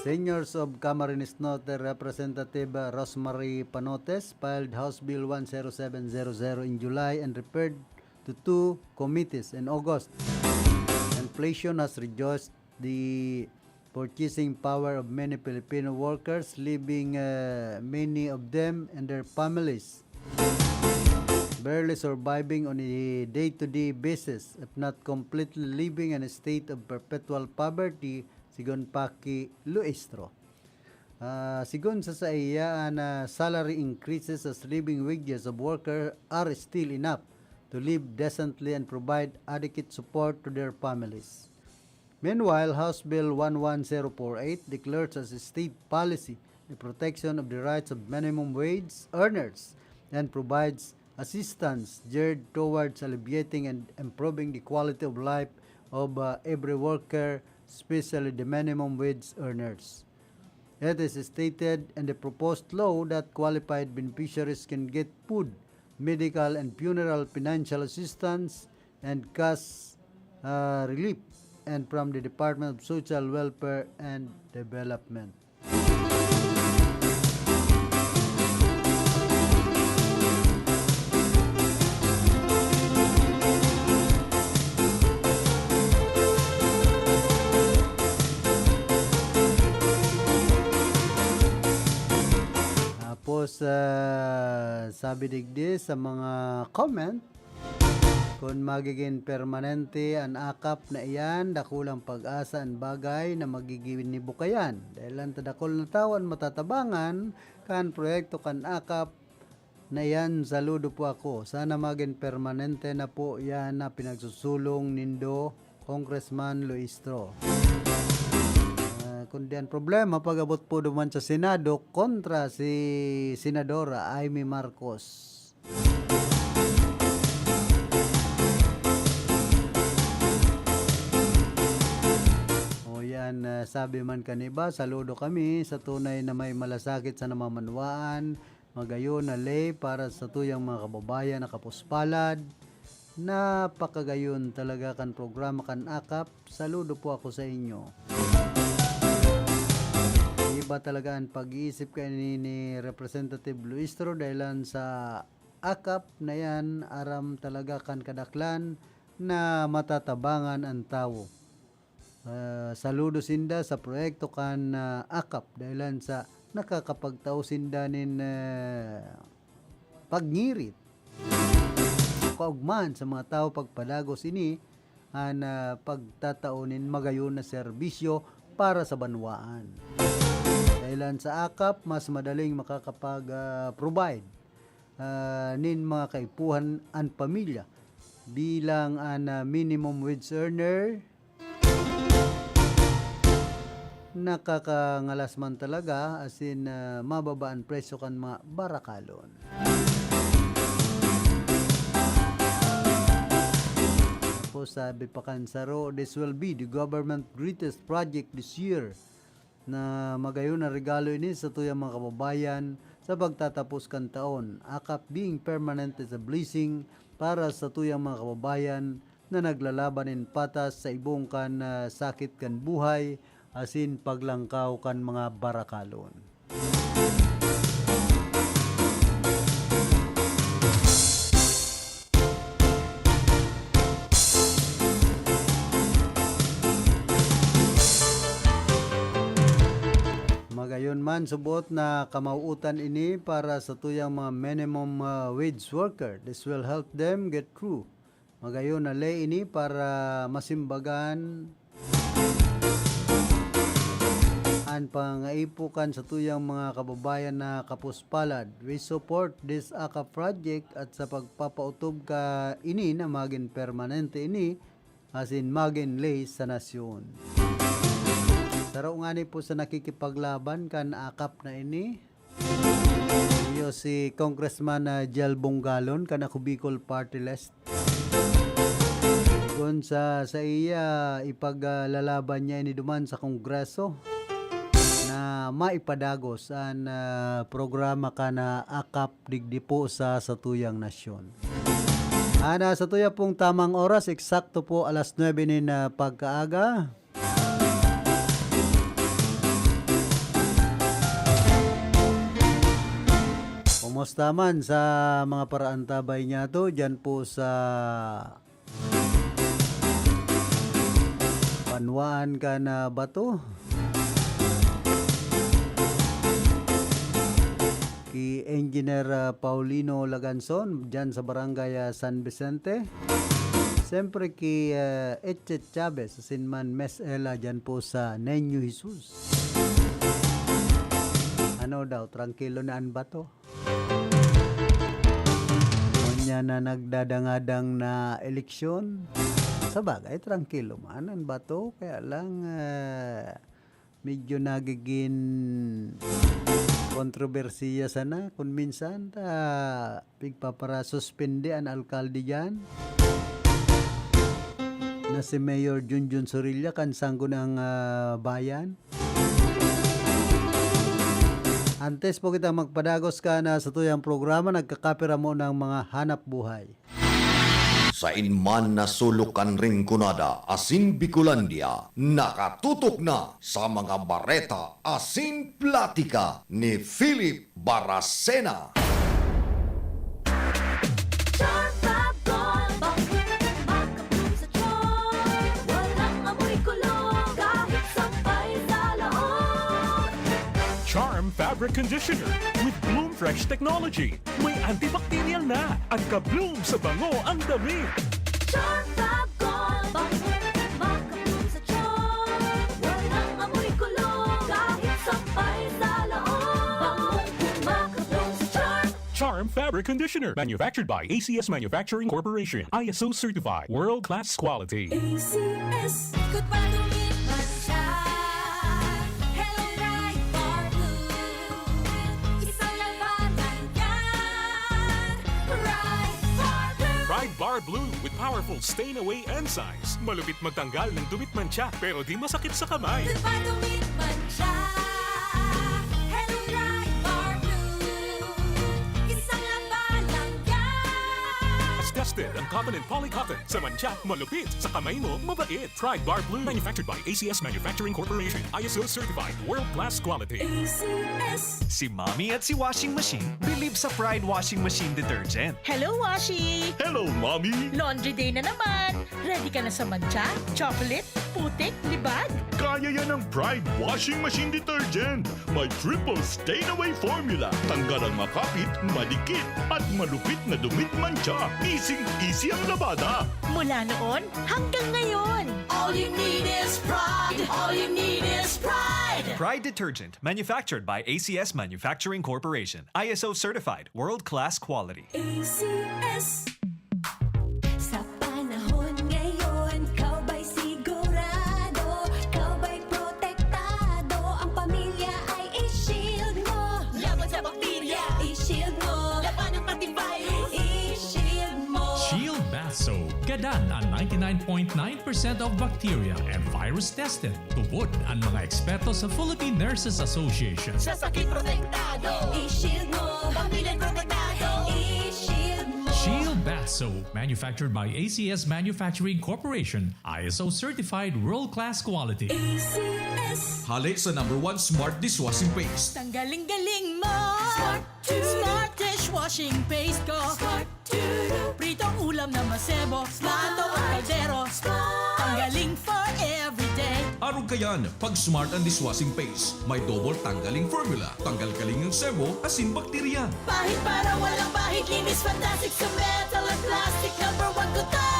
seniors of Camarines Norte Representative, uh, Rosemary Panotes filed House Bill one zero seven zero zero in July and referred to two committees in August. Inflation has reduced the purchasing power of many Filipino workers, leaving, uh, many of them and their families barely surviving on a day-to-day basis, if not completely living in a state of perpetual poverty, sigon pa ki Luistro. Ah, sigon sa saiya, an, ah, salary increases as living wages of worker are still enough to live decently and provide adequate support to their families. Meanwhile, House Bill one one zero four eight declares as a state policy the protection of the rights of minimum wage earners and provides assistance geared towards alleviating and improving the quality of life of, uh, every worker, especially the minimum wage earners. It is stated in the proposed law that qualified beneficiaries can get food, medical, and funeral financial assistance and cash, uh, relief, and from the Department of Social Welfare and Development. Tapos, ah, sabi digdi sa mga comment, kun magigin permanente an AKAP na iyan, dakulang pag-asa an bagay na magiginibo kayan. Dahel an tadakul na tawo an matatabangan kan proyekto kan AKAP na iyan. Saludo po ako. Sana magin permanente na po yan na pinagsusulong nindo, Congressman Luistro. Ah, kundi an problema, pag-abot po duman sa Senado, kontra si Senadora Imee Marcos. O yan, ah, sabi man kan iba, "Saludo kami sa tunay na may malasakit sa namamanwaan, magayon na ley para sa tuyang mga kababayan na kapuspalad." Napakagayon talaga kan programa kan AKAP. Saludo po ako sa inyo. Iba talaga an pag-iisip kaini ni Representative Luistro, dahelan sa AKAP na yan, aram talaga kan kadaklan na matatabangan an tawo. Ah, saludo sinda sa proyekto kan, ah, AKAP, dahelan sa nakakapagtao sinda nin, ah, pagngirit. Kaugmahan sa mga tawo pagpadagos ini, an, ah, pagtatao nin magayon na serbisyo para sa banwaan. Dahelan sa AKAP, mas madaling makakapag, ah, provide, ah, nin mga kaipuhan an pamilya bilang an, ah, minimum wage earner, nakakangalas man talaga, asin, ah, mababa an presyo kan mga barakalon. Tapos sabi pa kan saro, "This will be the government greatest project this year." Na magayon na regalo ini sa tuyang mga kababayan sa pagtatapos kan taon. AKAP being permanent is a blessing para sa tuyang mga kababayan na naglalaban nin patas sa ibong kan, ah, sakit kan buhay asin paglangkaw kan mga barakalon. Yun man, subot na kamawutan ini para sa tuyang mga minimum, ah, wage worker. This will help them get through. Magayon na ley ini para masimbagan an pangaipo kan sa tuyang mga kababayan na kapuspalad. We support this AKAP project at sa pagpapautob ka ini na magin permanente ini asin magin ley sa nasyon. Saro ngani po sa nakikipaglaban kan AKAP na ini, iyo si Congressman, ah, Jel Bongalon kan Ako Bicol Party List. Kun sa, sa iya, ipaglalaban niya ini duman sa Kongreso na maipadagos an, ah, programa kan AKAP digdi po sa satuyang nasyon. An, ah, satuya pong tamang oras, eksakto po alas nuebe nin, ah, pagkaaga. Kumusta man sa mga paraantabay niyato diyan po sa Banwaan kan, ah, Bato. Ki Engineer, ah, Paulino Laganzon, diyan sa Barangay, ah, San Vicente. Siyempre ki, ah, Eche Chavez, asin man Miss Ella, diyan po sa Niño Jesus. Ano daw, trangkilo na an Bato? Ngunyan na nagdadangadang na eleksyon, sabagay, trangkilo man an Bato, kaya lang, ah, medyo nagigin kontrobersiya sana kun minsan ta pigpaparasuspende an alkalde diyan na si Mayor Junjun Sorilla kan Sangguniang, ah, Bayan. Antes po kita magpadagos kan satuyang programa, nagkakapira mo ng mga hanap buhay. Sain man na sulok kan Rinconada asin Bicolandia, nakatutok na sa mga bareta asin platika ni Philip Baracena. Charm Fab Gold, bangkong makapulong sa tiyan. Walang amoy kulong, kahit sampay sa laon. Charm Fabric Conditioner with Bloom Fresh Technology. May antibacterial na. Ang ka-Bloom sa bango ang damit. Charm Fab Gold, bangkong makapulong sa tiyan. Walang amoy kulong, kahit sampay sa laon. Bangkong makapulong sa tiyan. Charm Fabric Conditioner, manufactured by A C S Manufacturing Corporation, I S O certified, world class quality. A C S. Ikot pa, dumit man siya. Hello, Pride Bar Blue. Isang labanan yan. Pride Bar Blue. Pride Bar Blue with powerful stain away enzymes. Malupit magtanggal ng dumit mantsa, pero di masakit sa kamay. Ikot pa, dumit man siya. Hello, Pride Bar Blue. Isang labanan yan. Tested ang cotton and polycotton. Sa mantsa, malupit. Sa kamay mo, mabait. Pride Bar Blue. Manufactured by A C S Manufacturing Corporation. I S O certified. World class quality. A C S. Si Mommy at si Washing Machine believe sa Pride Washing Machine Detergent. Hello, Washi! Hello, Mommy! Laundry day na naman! Ready ka na sa mantsa, chocolate, putik, libag? Kaya yan ng Pride Washing Machine Detergent. May triple stain away formula. Tanggal ang makapit, madikit, at malupit na dumit mantsa. Easy-easy ang labada. Mula noon hanggang ngayon! All you need is Pride. All you need is Pride. Pride Detergent, manufactured by A C S Manufacturing Corporation. I S O certified, world-class quality. A C S. Sa panahon ngayon, ikaw ba'y sigurado? Ikaw ba'y protektado? Ang pamilya ay i-shield mo. Laban sa bakterya, i-shield mo. Labanan pati virus, i-shield mo. Shield Bath Soap. Gadan ang ninety-nine point nine percent of bacteria and virus tested. Tubod ang mga eksperto sa Philippine Nurses Association. Sa sakit protektado, i-shield mo. Pamilya protektado, i-shield mo. Shield Bath Soap, manufactured by A C S Manufacturing Corporation, I S O certified world-class quality. A C S. Hale sa number one smart dishwashing paste. Tanggaling galing mo! Smart two. Smart dishwashing paste ko! Smart two. Pritong ulam na masebo, plato at kaldero. Ang galing for everyday. Arog kayan, pag Smart ang dishwashing paste. May double tanggaling formula, tanggal kaling ang sebo, asin bakterya. Pahid para walang bahid, linis fantastic sa metal at plastic. Number one ko to!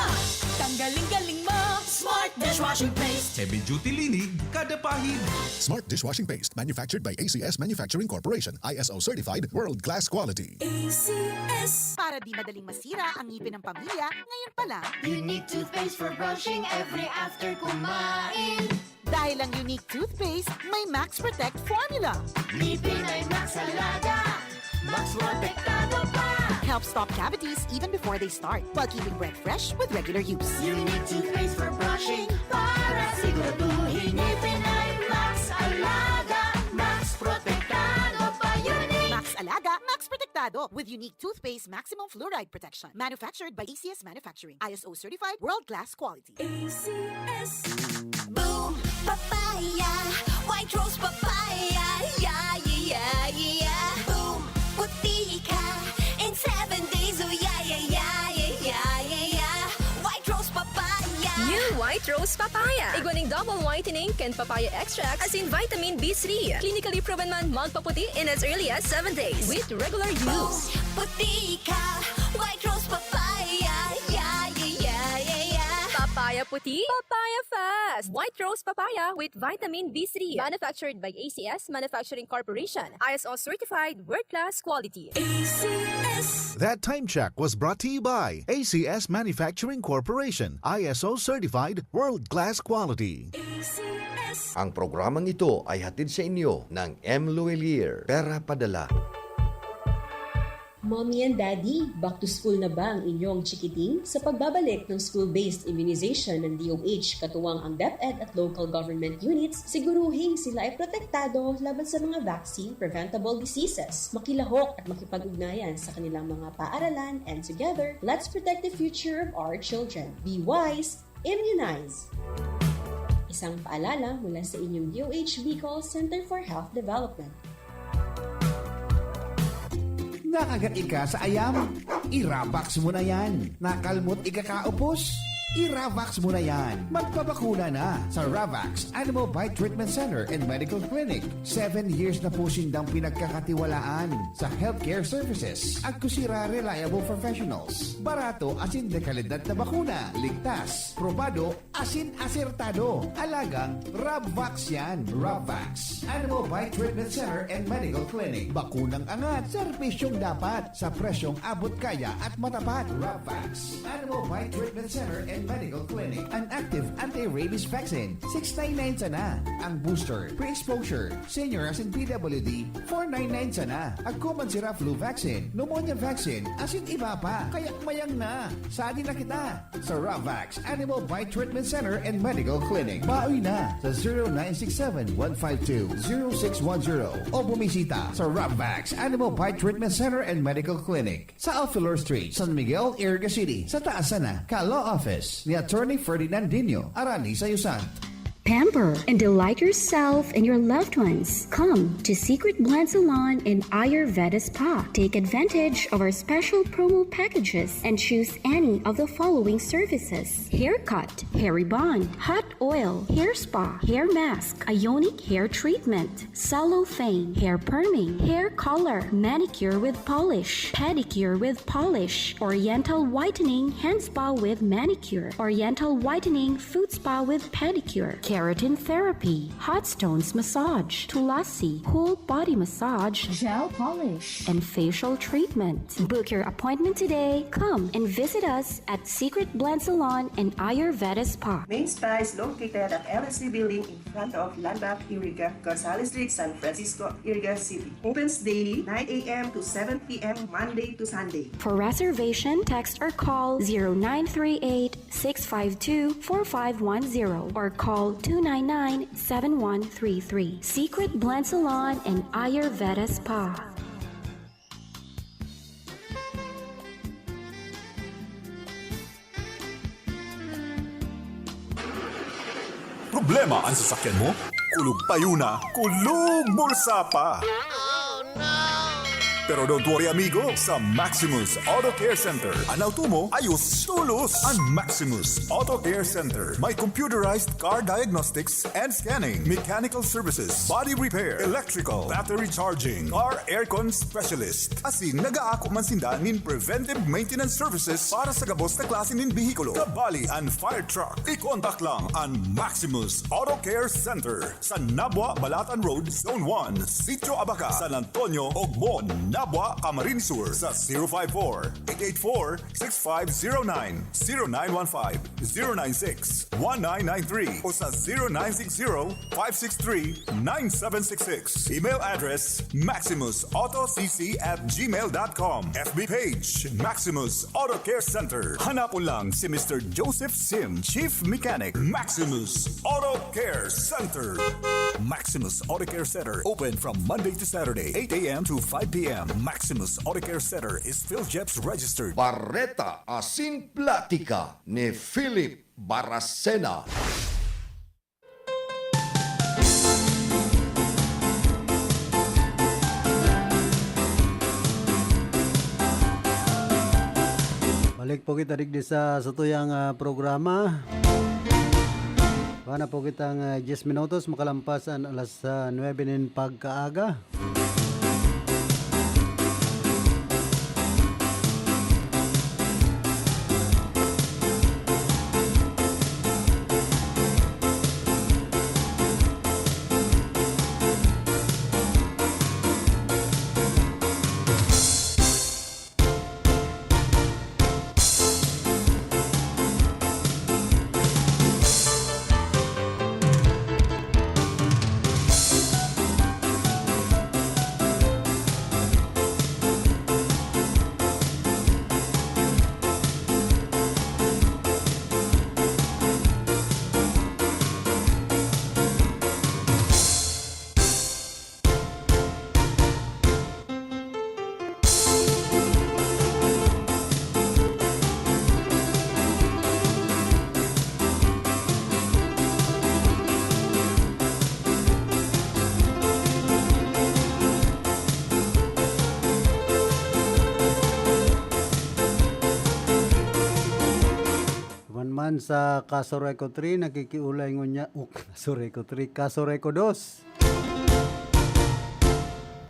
Tanggaling galing mo, Smart Dishwashing Paste. Heavy duty linig, kada pahid. Smart Dishwashing Paste, manufactured by A C S Manufacturing Corporation, I S O certified, world class quality. A C S. Para di madaling masira ang ngipin ng pamilya, ngayon pa lang. Unique toothpaste for brushing every after kumain. Dahil ang Unique Toothpaste may Max Protect Formula. Ngipin ay Max Alaga, Max Protektado pa. Helps stop cavities even before they start, while keeping breath fresh with regular use. Unique toothpaste for brushing para siguraduhin ngipin ay Max Alaga, Max Protektado pa. Unique! Max Alaga, Max Protektado with Unique Toothpaste Maximum Fluoride Protection. Manufactured by A C S Manufacturing. I S O certified, world-class quality. A C S. Boom! Papaya! White Rose Papaya! Yeah, yeah, yeah, yeah! Boom! Puti ka in seven days! Oh, yeah, yeah, yeah, yeah, yeah, yeah! White Rose Papaya! New White Rose Papaya. Igwa ning double whitening kan papaya extract asin vitamin B three. Clinically proven man magpaputi in as early as seven days with regular Boom! use. Puti ka! White Rose Papaya! Yeah, yeah, yeah, yeah, yeah! Papaya puti, papaya fast. White Rose Papaya with vitamin B three. Manufactured by A C S Manufacturing Corporation. I S O certified, world-class quality. A C S. That time check was brought to you by A C S Manufacturing Corporation, I S O certified, world-class quality. A C S. Ang programang ito ay hatid sa inyo ng M. Luelier, Pera Padala. Mommy and Daddy, back to school na ba ang inyong chikiting? Sa pagbabalik ng school-based immunization ng D O H, katuwang ang DepEd at local government units, siguruhing sila ay protektado laban sa mga vaccine-preventable diseases. Makilahok at makipag-ugnayan sa kanilang mga paaralan, and together, let's protect the future of our children. Be wise, immunize! Isang paalala mula sa inyong D O H Bicol Center for Health Development. Nakagat ika sa ayam? I-Ravax mo na yan. Nakalmot ika kaupos? I-Ravax mo na yan. Magpabakuna na sa Ravax Animal Bite Treatment Center and Medical Clinic. Seven years na po sindang pinagkakatiwalaan sa healthcare services. Agkusira reliable professionals. Barato asin de kalidad na bakuna. Ligtas, probado, asin asertado. Alagang Rabvax yan. Rabvax Animal Bite Treatment Center and Medical Clinic. Bakunang angat, serbisyong dapat, sa presyong abot kaya at matapat. Rabvax Animal Bite Treatment Center and Medical Clinic. An active anti-rabies vaccine, six nine nine sana. Ang booster, pre-exposure, senior asin P W D, four nine nine sana. Agko man sira flu vaccine, pneumonia vaccine, asin iba pa. Kaya mayang na. Sadi na kita sa Ravax Animal Bite Treatment Center and Medical Clinic. Baoy na sa zero nine six seven one five two zero six one zero o bumisita sa Ravax Animal Bite Treatment Center and Medical Clinic sa Alfilor Street, San Miguel, Iriga City, sa taas sana ka Law Office ni Attorney Ferdinand Dino, Arani sa Yusan. Pamper and delight yourself and your loved ones. Come to Secret Blend Salon and Ayurveda Spa. Take advantage of our special promo packages and choose any of the following services: haircut, hair rebond, hot oil, hair spa, hair mask, ionic hair treatment, cellophane, hair perming, hair color, manicure with polish, pedicure with polish, oriental whitening, hand spa with manicure, oriental whitening, foot spa with pedicure, keratin therapy, hot stones massage, tulasi, whole body massage, gel polish, and facial treatment. Book your appointment today. Come and visit us at Secret Blend Salon and Ayurveda Spa. Main Spa is located at L S C Building in front of Landmark Iriga, Gonzales Street, San Francisco, Iriga City. Opens daily nine a.m. to seven p.m. Monday to Sunday. For reservation, text or call zero nine three eight, six five two, four five one zero or call two nine nine, seven one three three. Secret Blend Salon and Ayurveda Spa. Problema an sasakyan mo? Kulog payo na, kulog bulsa pa! Pero don't worry, amigo. Sa Maximus Auto Care Center, an auto mo, ayos, tulos. An Maximus Auto Care Center may computerized car diagnostics and scanning, mechanical services, body repair, electrical, battery charging, car aircon specialist. Asin nag-aako man sinda nin preventive maintenance services para sa gabos na klase nin behikulo, kabali an fire truck. I-contact lang an Maximus Auto Care Center sa Nabua, Balatan Road, Zone one, Sitio Abaca, San Antonio, Ogmon, Nabua, Camarines Sur, sa zero five four, eight eight four, six five zero nine, zero nine one five, zero nine six, one nine nine three o sa zero nine six zero, five six three, nine seven six six. Email address, maximus auto c c at gmail dot com. F B page, Maximus Auto Care Center. Hanapon lang si Mister Joseph Sim, Chief Mechanic, Maximus Auto Care Center. Maximus Auto Care Center, open from Monday to Saturday, eight a m to five p m. Maximus Auto Care Center is PhilJEPS registered. Bareta asin platika ni Philip Baracena. Balik po kita digdi sa satuyang, ah, programa. Wala na po kitang, ah, diyes minutos, makalampas an alas, ah, nuebe nin pagkaaga. Duman man sa Casureco three, nakikiulay ngunyan, oh, Casureco three, Casureco dos.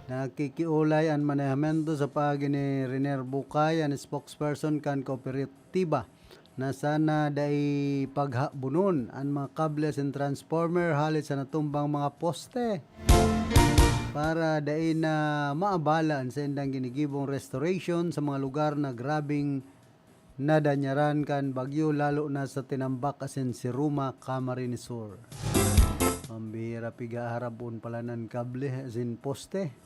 Nakikiulay an manehamentu sa paagi ni Renier Bucay, an spokesperson kan kooperatiba, na sana dai paghabonon an mga kable asin transformer hale sa natumbang mga poste, para dai na maabala an saindang ginigibong restoration sa mga lugar na grabeng nadanyaran kan bagyo, lalo na sa Tinambac asin Siruma, Camarines Sur. Pambihira, piga harabon pala nan kable asin poste.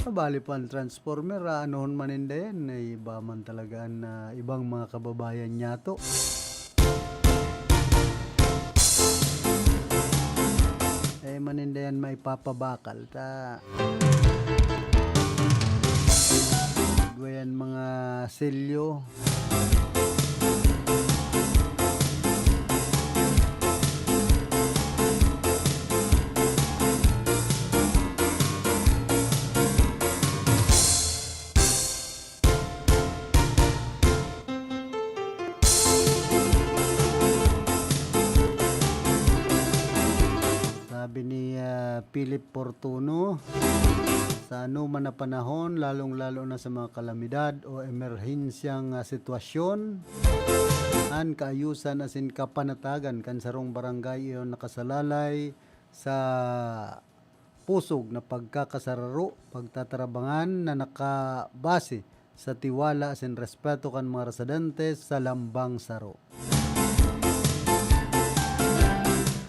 Kabali pa an transformer, aanohon man ninda yan? Ay, iba man talaga an, ah, ibang mga kababayan niyato. Eh, maninda yan maipapabakal ta. Igwa yan mga selyo. Sabi ni, ah, Philip Fortuno, sa anoman na panahon, lalong-lalo na sa mga kalamidad o emerhensyang, ah, sitwasyon, an kaayusan asin kapanatagan kan sarong barangay iyo nakasalalay sa pusog na pagkakasararo, pagtatarabangan na nakabase sa tiwala asin respeto kan mga residente sa lambang saro.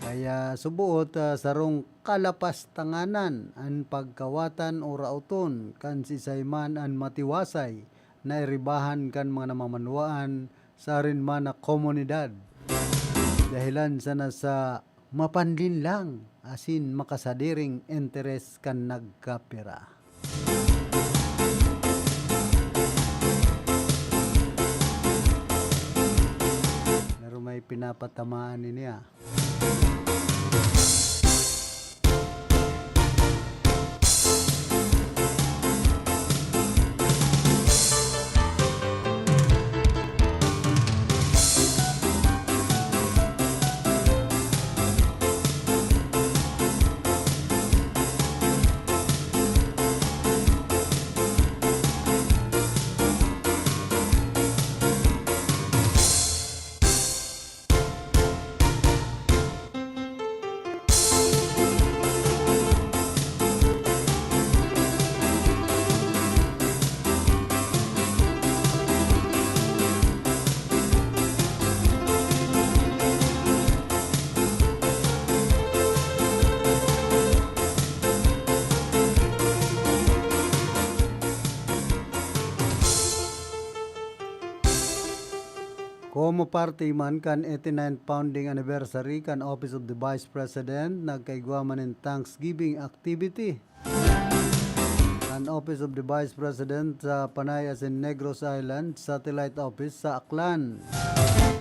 Kaya suboot, ah, sarong kalapastanganan an pagkawatan o raoton kan siisay man an matiwasay na iribahan kan mga namamanwaan sa arin man na komunidad. Dahelan sana sa mapanlinlang asin makasadiring interes kan nagkapira. Pero may pinapatamaan niya. Komo parte man kan eighty-ninth founding anniversary kan Office of the Vice President, nagkaigwa man nin Thanksgiving activity. An Office of the Vice President sa Panay asin Negros Island Satellite Office sa Aklan.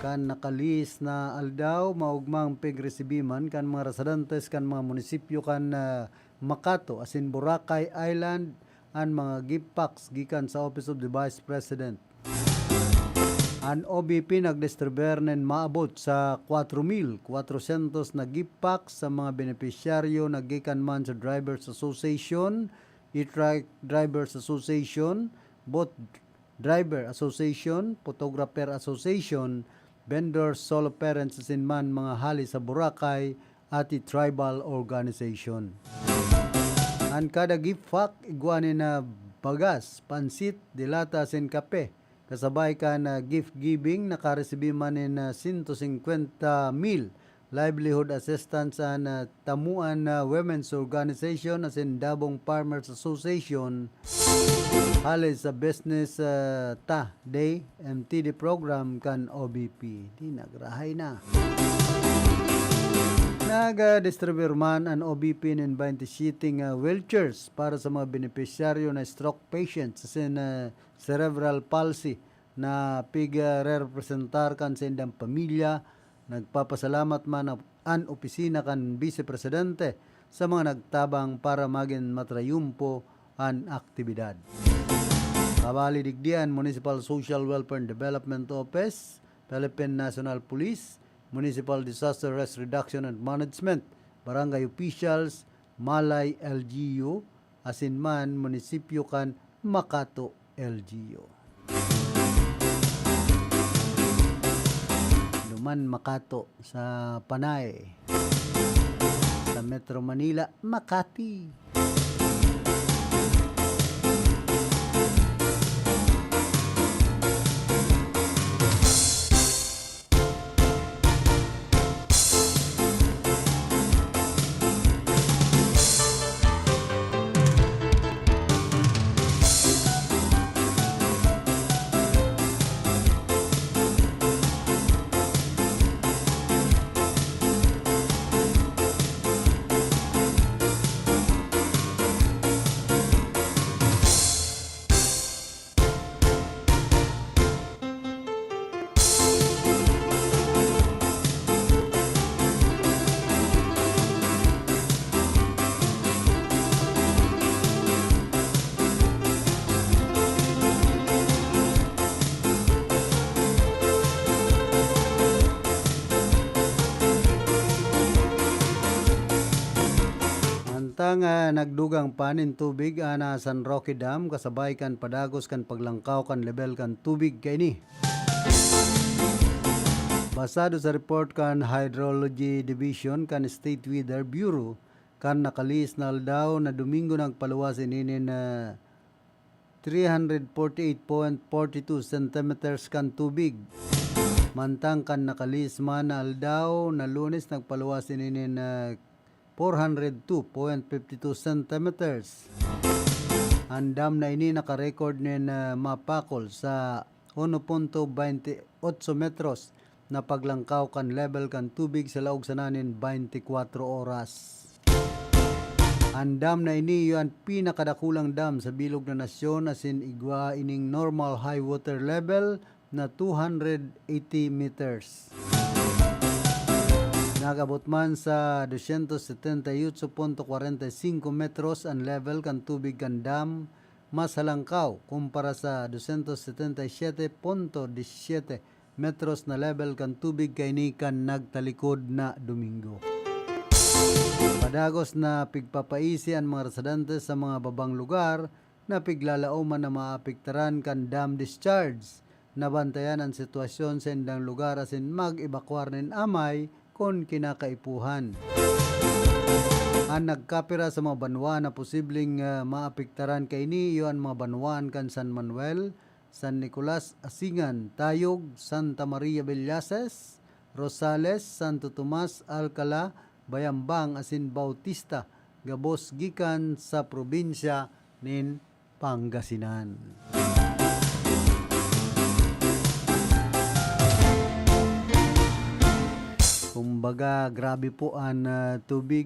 Kan nakalihis na aldaw, maogmang pigresibi man kan mga residentes kan mga munisipyo kan, ah, Makato asin Boracay Island an mga gift packs gikan sa Office of the Vice President. An O V P nagdistribuir nin maabot sa kwatro mil kwatrosyentos na gift packs sa mga benepisyaryo na gikan man sa Drivers Association, E-Trike Drivers Association, Boat Driver Association, Photographer Association, Vendors, Solo Parents asin man mga hali sa Boracay, Ati Tribal Organization. An kada gift pack igwa nin bagas, pansit, delata asin kape. Kasabay kan, ah, gift giving, nakaresibi man nin, ah, sento singkwenta mil livelihood assistance an, ah, Tamuan, ah, Women's Organization asin Dabong Farmers Association hali sa Business, ah, Ta Day M T D program kan O V P. Di nagrahay na. Nagdistribuyar man an O V P nin twenty-seven, ah, wheelchairs para sa mga benepisyaryo na stroke patients asin, ah, cerebral palsy na pigrerepresentar kan saindang pamilya. Nagpapasalamat man an opisina kan Bise Presidente sa mga nagtabang para magin matrayumpo an aktibidad. Kabali digdi an Municipal Social Welfare and Development Office, Philippine National Police, Municipal Disaster Risk Reduction and Management, barangay officials, Malay L G U, asin man munisipyo kan Makato L G U. Duman Makato sa Panay, sa Metro Manila, Makati. Mantang, ah, nagdugang pa nin tubig an, ah, San Roque Dam, kasabay kan padagos kan paglangkaw kan lebel kan tubig kaini. Basado sa report kan Hydrology Division kan State Weather Bureau, kan nakalihis na aldaw na Domingo nagpaluwas ini nin, ah, three hundred forty-eight point forty two centimeters kan tubig. Mantang kan nakalihis man na aldaw na Lunes nagpaluwas ini nin, ah, four hundred two point fifty two centimeters. An dam na ini naka-record nin, ah, mapakol sa uno punto baynte otso metros na paglangkaw kan level kan tubig sa laog sana nin baynte kwatro oras. An dam na ini iyo an pinakadakulang dam sa bilog na nasyon, asin igwa ining normal high water level na two hundred eighty meters. Nag-abot man sa dosyentos setenta y ocho punto kwarenta y singko metros an level kan tubig kan dam, mas halangkaw kumpara sa dosyentos setenta y siyete punto disiyete metros na level kan tubig kaini kan nagtalikod na Domingo. Padagos na pigpapaisi an mga residente sa mga babang lugar na piglalaoman na maapektaran kan dam discharge. Nabantayan an sitwasyon sa indang lugar asin mag-ebakwar nin amay kun kinakaipuhan. An nagkapira sa mga banwaan na posibleng, ah, maapektaran kaini iyo an mga banwaan kan San Manuel, San Nicolas, Asingan, Tayog, Santa Maria Villases, Rosales, Santo Tomas, Alcala, Bayambang asin Bautista, gabos gikan sa probinsya nin Pangasinan. Kumbaga, grabe po an, ah, tubig.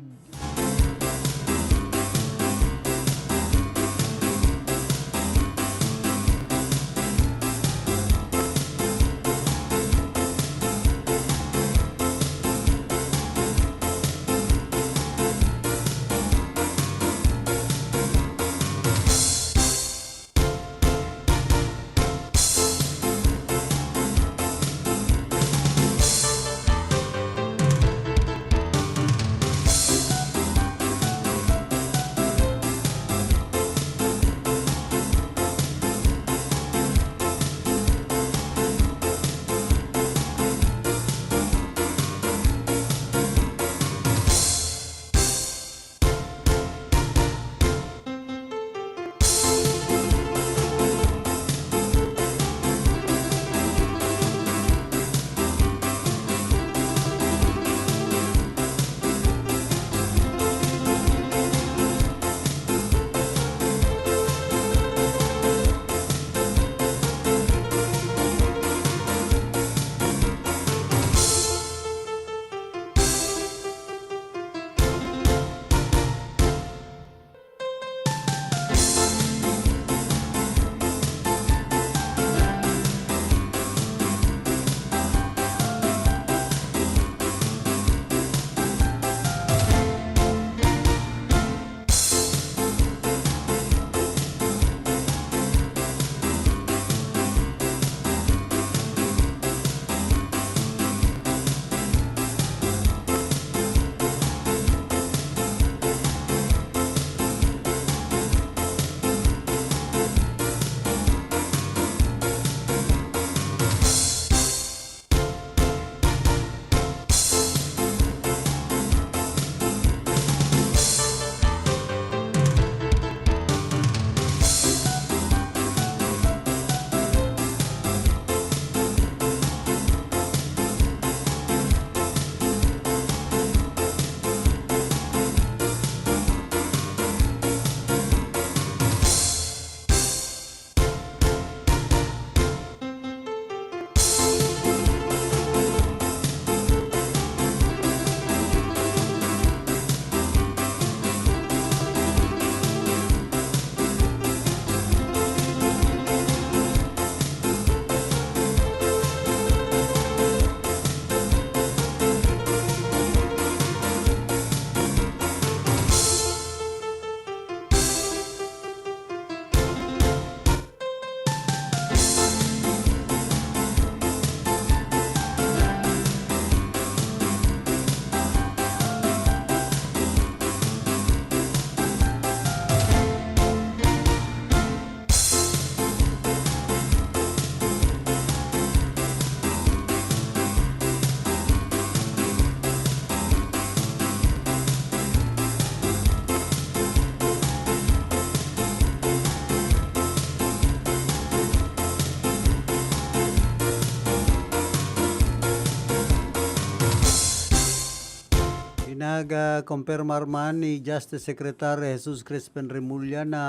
Pinag-, ah, kumpirmar man ni Justice Secretary Jesus Crispin Remulla na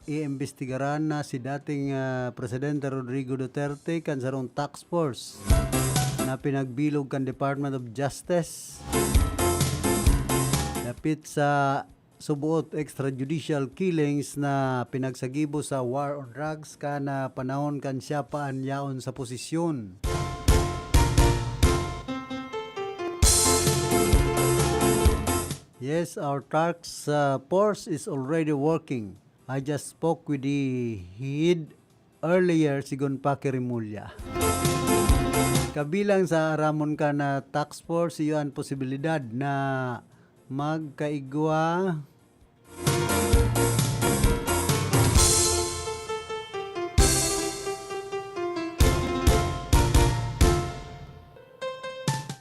iimbestigaran na si dating, ah, Presidente Rodrigo Duterte kan sarong task force na pinagbilog kan Department of Justice dapit sa suboot extrajudicial killings na pinagsagibo sa war on drugs kan, ah, panahon kan siya pa an yaon sa posisyon. Yes, our task, uh, force is already working. I just spoke with the head earlier, sigon pa ki Remulla. Kabilang sa aramon ka na task force, iyo an posibilidad na magkaigwa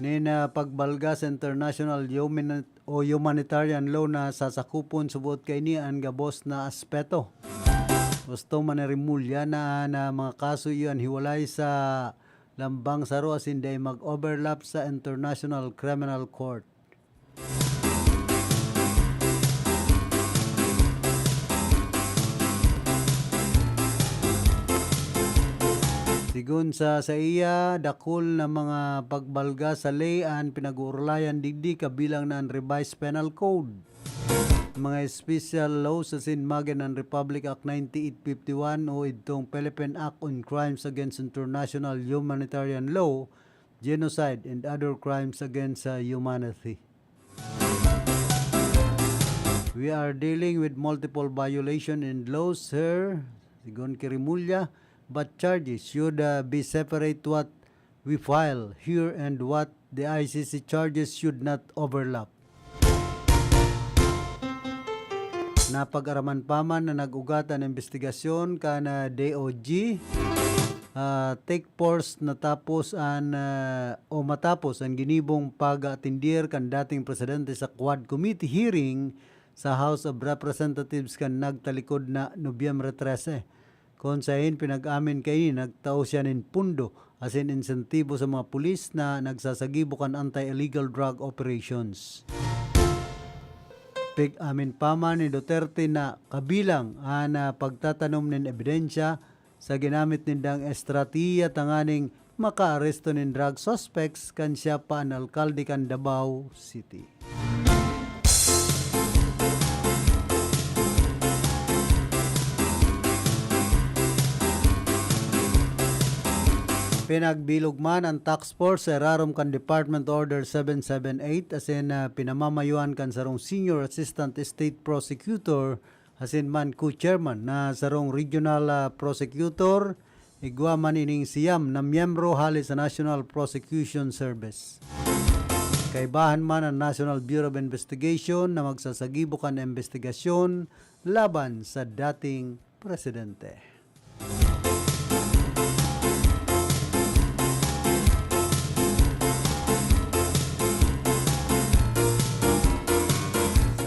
nin, ah, pagbalga sa international human-, o humanitarian law na sasakupon subot kaini an gabos na aspeto. Gusto man ni Remulla na, na mga kaso iyan hiwalay sa lambang saro asin dai mag-overlap sa International Criminal Court. Si Gun sa saiya, dakul na mga pagbalga sa ley an pinag-uurlayan digdi, kabilang na an Revised Penal Code, mga special laws asin magin an Republic Act ninety-eight fifty-one o idtong Philippine Act on Crimes Against International Humanitarian Law, Genocide, and Other Crimes Against, uh, Humanity. We are dealing with multiple violation and laws here, sigon ki Remulla, but charges should, uh, be separate what we file here and what the I C C charges should not overlap. Napag-araman pa man na nag-ugat an imbestigasyon kan, ah, D O G, ah, take force natapos an, ah, o matapos an ginibong pag-atindir kan dating presidente sa Quad Committee hearing sa House of Representatives kan nagtalikod na Nobyembre trese. Kun saen pinag-amin kaini, nagtao siya nin pondo asin insentibo sa mga pulis na nagsasagibo kan anti-illegal drug operations. Pig-amin pa man ni Duterte na kabilang an, ah, pagtatanom nin ebidensya sa ginamit nindang estratehiya tanganing makaaresto nin drug suspects kan siya pa an alkalde kan Davao City. Pinagbilog man an task force sa irarom kan Department Order seven seven eight asin, ah, pinamamayoan kan sarong Senior Assistant State Prosecutor asin man co-chairman na sarong regional, ah, prosecutor, igwa man ining siyam na miyembro hale sa National Prosecution Service. Kaibahan man ang National Bureau of Investigation na magsasagibo kan imbestigasyon laban sa dating presidente.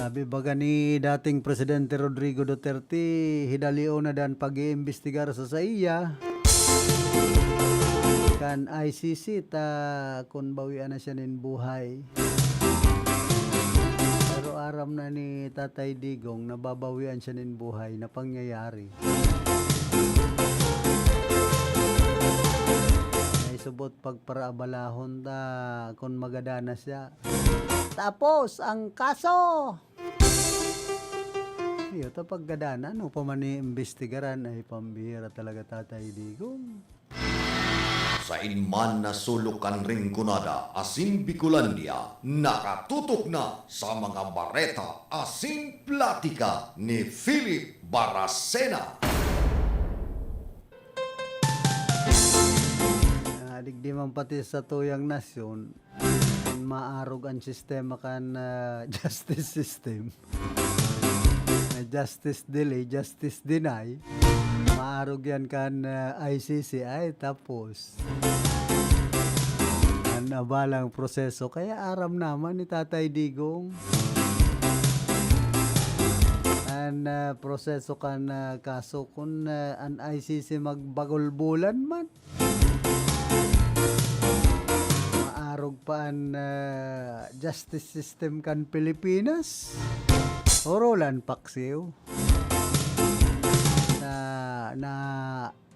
Sabi baga ni dating Presidente Rodrigo Duterte, hidalion na dan pag-iimbestigar sa saiya kan I C C ta kun bawian na siya nin buhay. Pero aram na ni Tatay Digong na babawian siya nin buhay na pangyayari. May subot pagparaabalahon ta kun magadan na siya. Tapos ang kaso! Iyo, ta paggadan, ano pa man iimbestigaran? Ay, pambihira talaga, Tatay Digong. Sain man na sulok kan Rinconada asin Bicolandia, nakatutok na sa mga bareta asin platika ni Philip Baracena. Ah, digdi man pati sa tuyang nasyon, maarog an sistema kan, ah, justice system. Na justice delay, justice deny. Maarog yan kan, ah, I C C. Ay, tapos. An abalang proseso. Kaya aram naman ni Tatay Digong. An, ah, proseso kan, ah, kaso kun, ah, an I C C magbagulbulan man. Maarog pa an, ah, justice system kan Pilipinas. Orolan paksiw. Na, na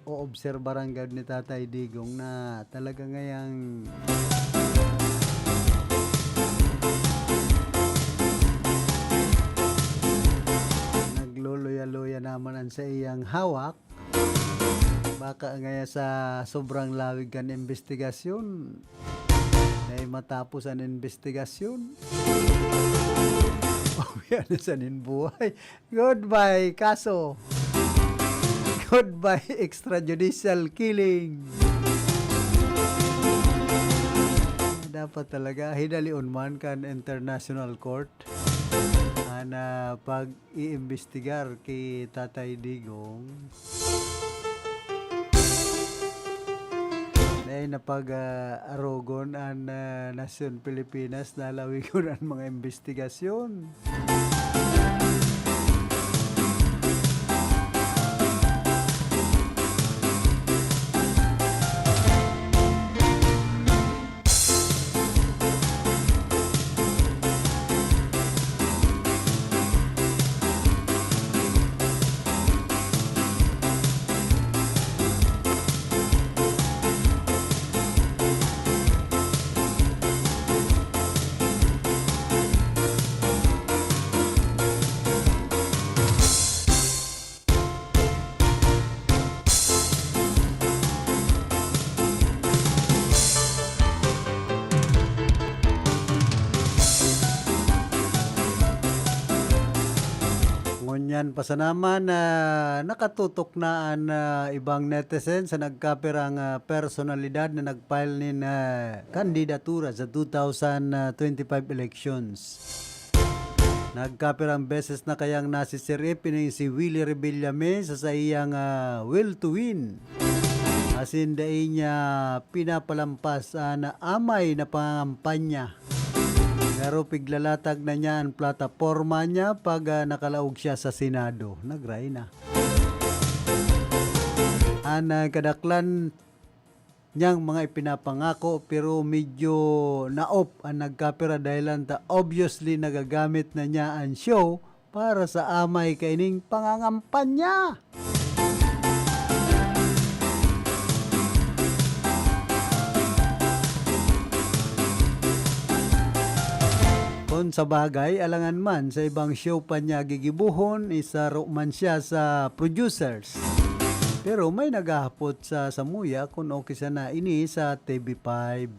oobserbaran gad ni Tatay Digong na talaga ngayang nagluluya-luya naman an saiyang hawak. Baka ngaya sa sobrang lawig kan imbestigasyon, dai matapos an imbestigasyon. Pawian na siya nin buhay. Goodbye, kaso. Goodbye, extrajudicial killing. Dapat talaga, hidalion man kan International Court. Ana, pag iimbestigar ki Tatay Digong. Dai na pag, ah, arogon an, ah, nasyon Pilipinas, lalawigon an mga imbestigasyon. Yan, pasanaman na nakatutok na an, ah, ibang netizen sa nagkapirang, ah, personalidad na nag-file nin, ah, kandidatura sa two thousand twenty-five elections. Nagkapirang beses na kayang nasisirip ining si Willie Revillame sa saiyang, ah, will to win. Asin dai niya pinapalampas an amay na pangangampanya. Pero piglalatag na niya an plataporma niya pag, ah, nakalaog siya sa Senado. Nagray na. An, ah, kadaklan niyang mga ipinapangako, pero medyo naop an nagkapira dahilan ta obviously nagagamit na niya an show para sa amay kaining pangangampanya. Kun sa bagay, alangan man sa ibang show pa niya gigibohon, isaro man siya sa producers. Pero may naghahapot sa samuya kun okay sana ini sa T V five.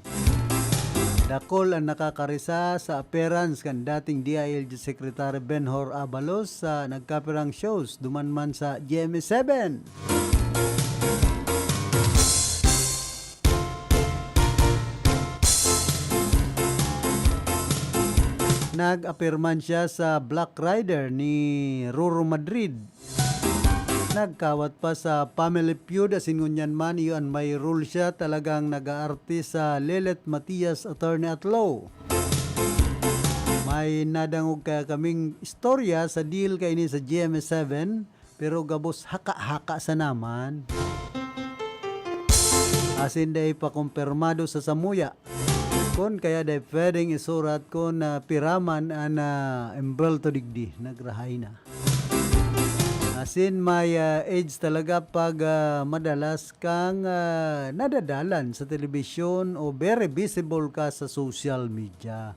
Dakul an nakakarisa sa appearance kan dating D I L G Secretary Benhur Abalos sa nagkapirang shows duman man sa G M A seven. Nag-appear man siya sa Black Rider ni Roro Madrid. Nagkawat pa sa Family Feud, asin ngunyan man, iyo an may role siya, talagang nag-aarte sa Lelet Matias Attorney at Law. May nadangog kaya kaming istorya sa deal kaini sa G M A seven, pero gabos haka-haka sana man. Asin dai pa kumpirmado sa samuya. Kun kaya dai pwedeng isurat kun, ah, pira man an, ah, embwelto digdi, nagrahay na. Asin may, ah, edge talaga pag, ah, madalas kang, ah, nadadalan sa telebisyon o very visible ka sa social media.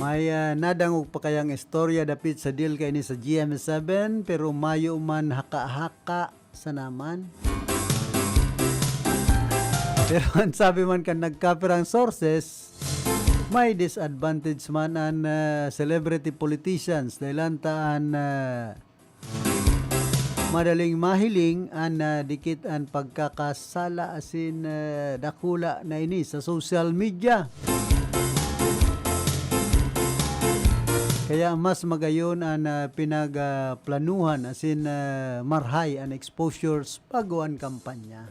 May, ah, nadangog pa kayang istorya dapit sa deal kaini sa G M seven, pero mayo man haka-haka sana man. Pero an sabi man kan nagkapirang sources, may disadvantage man an, ah, celebrity politicians dahil an ta an, ah, madaling mahiling an, ah, dikit an pagkakasala asin, ah, dakula na ini sa social media. Kaya mas magayon an, ah, pinag, ah, planuhan asin, ah, marhay an exposures bago an kampanya.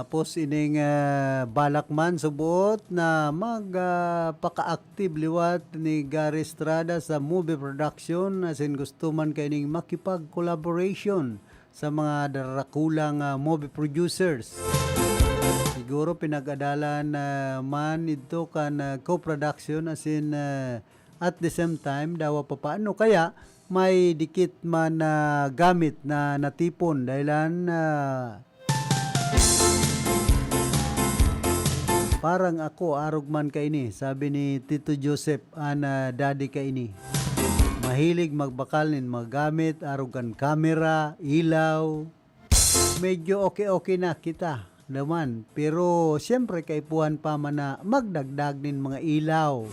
Tapos ining, ah, balak man subot na mag, ah, paka-active liwat ni Gary Estrada sa movie production, asin gusto man kaining makipag-collaboration sa mga darakulang, ah, movie producers. Siguro pinag-adalan, ah, man idto kan, ah, co-production asin, ah, at the same time, dawa pa paano kaya may dikit man na gamit na natipon dahilan, ah, parang ako, arog man kaini, sabi ni Tito Joseph, an, ah, daddy kaini. Mahilig magbakal nin mga gamit, arog kan kamera, ilaw. Medyo okay-okay na kita naman. Pero siyempre, kaipuhan pa man na magdagdag nin mga ilaw.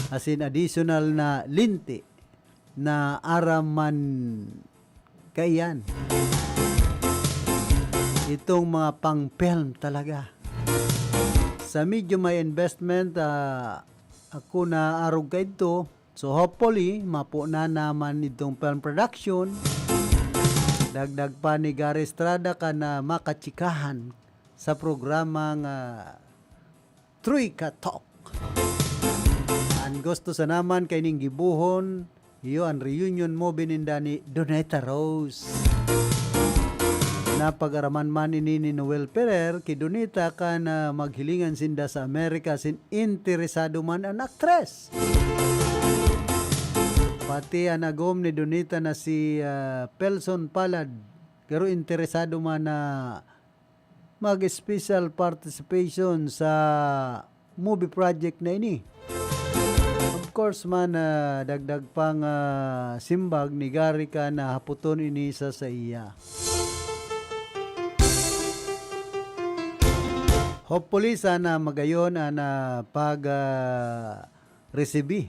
As in, additional na linti na aram man kaiyan. Itong mga pang-film talaga. Sa medyo may investment, ah, ako na arog kaidto. So, hopefully, mapo na naman itong film production. Dagdag pa ni Gary Estrada ka na makatsikahan sa programang, ah, Troika Talk. An gusto sa naman kaining gibohon, iyo an reunion movie ninda ni Doneta Rose. Napag-araman man ini ni Noel Ferrer ki Donita kan, ah, maghilingan sinda sa Amerika asin interesado man an aktres. Pati an agom ni Donita na si, ah, Pelson Palad, garo interesado man na mag-special participation sa movie project na ini. Of course man, ah, dagdag pang, ah, simbag ni Gary ka na hapoton ini sa saiya. Hopefully, sana magayon an, ah, pag, ah, resibi.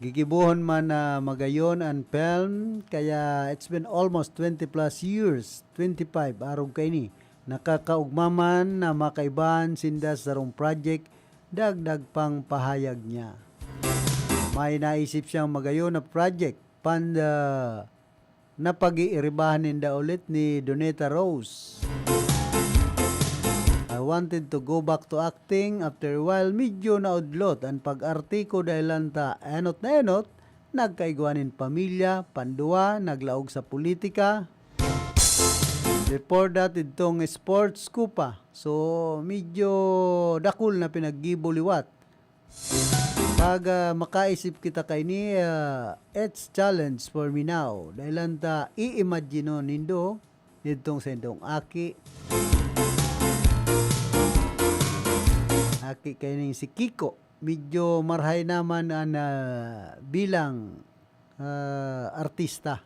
Gigibohon man na magayon an film, kaya it's been almost twenty plus years, twenty-five arog kaini. Nakakaugma man na makaibahan sinda sa sarong project, dagdag pang pahayag niya. May naisip siyang magayon na project, pan, ah, napag-iiribahan ninda ulit ni Doneta Rose. I wanted to go back to acting. After a while, medyo naudlot an pag-arte ko dahil lang ta enot na enot, nagkaigwa nin pamilya, panduwa, naglaog sa politika. Before that, idtong sports ko pa. So, medyo dakul na pinaggibo liwat. Pag, ah, makaisip kita kaini, ah, it's challenge for me now. Dahil lang ta i-imagine nindo, didtong sa indong aki. Aki kaining si Kiko. Medyo marhay naman an, ah, bilang, ah, artista.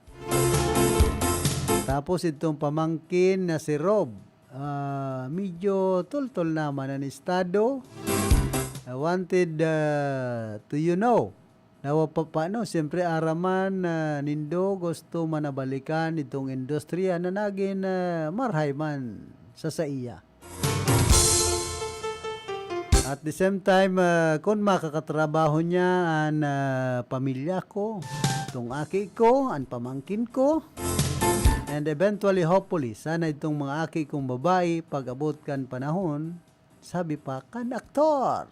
Tapos itong pamangkin na si Rob, ah, medyo tultol naman an estado. I wanted, ah, to you know, na wa pa, paano, siyempre, araman na nindo gusto manabalikan itong industriya na nagin, ah, marhay man sa saiya. At the same time, ah, kun makakatrabaho niya an, ah, pamilya ko, itong aki ko, an pamangkin ko, and eventually, hopefully, sana itong mga aki kong babae, pag-abot kan panahon, sabi pa kan aktor.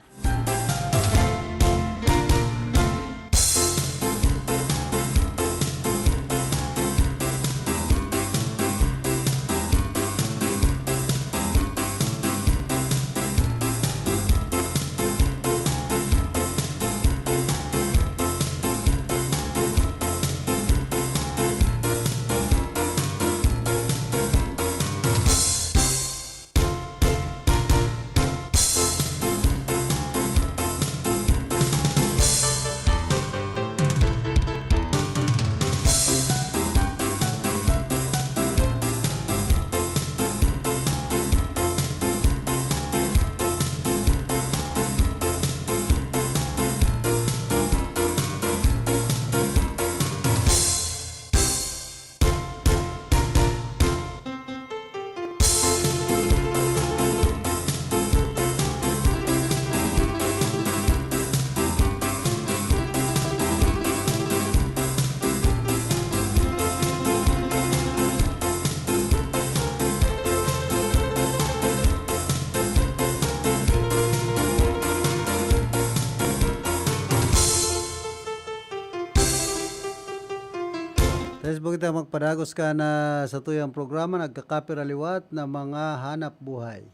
Tapos po kita magpadagos ka na sa tuyang programa, nagkakapira liwat na mga hanap buhay.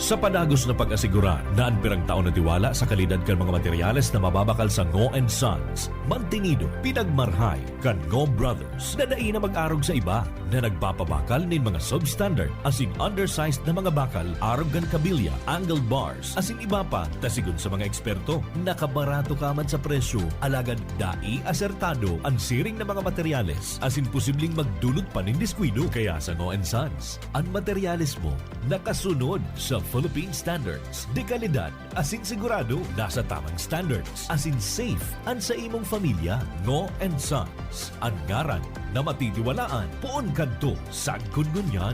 Sa padagos na pag-asigurar na an pirang taon na tiwala sa kalidad kan mga materyales na mababakal sa Ngo and Sons, mantinido, pinagmarhay kan Ngo Brothers na dai na mag-arog sa iba na nagpapabakal nin mga substandard asin undersized na mga bakal arog kan kabilya, angled bars, asin iba pa, ta sigon sa mga eksperto, nakabarato ka man sa presyo, alagad dai asertado an siring na mga materyales asin posibleng magdulot pa nin diskuido. Kaya sa Ngo and Sons, an materyales mo nakasunod sa Philippine standards, de kalidad asin sigurado nasa tamang standards, asin safe an sa imong pamilya. Ngo and Sons, an ngaran na matitiwalaan poon kadto sagkod ngunyan.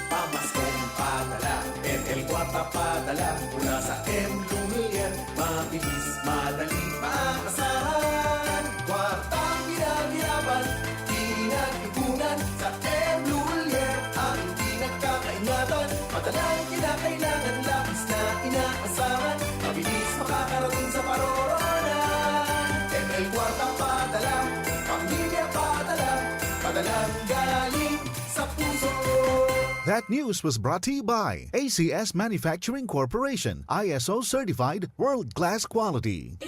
Pamaskong padala, M L Kwarta padala, mula sa M Lumiere. Mabilis, madali, maasahan. Kwartang pinaghirapan, pinag-ipunan. Sa M Lumiere, ang hindi nagkakaingatan. Madalang kinakailangan, labis na inaasahan. Mabilis makakarating sa paroroonan. M L Kwarta padala, pamilya padala. Padala That news was brought to you by A C S Manufacturing Corporation, I S O certified, world-class quality.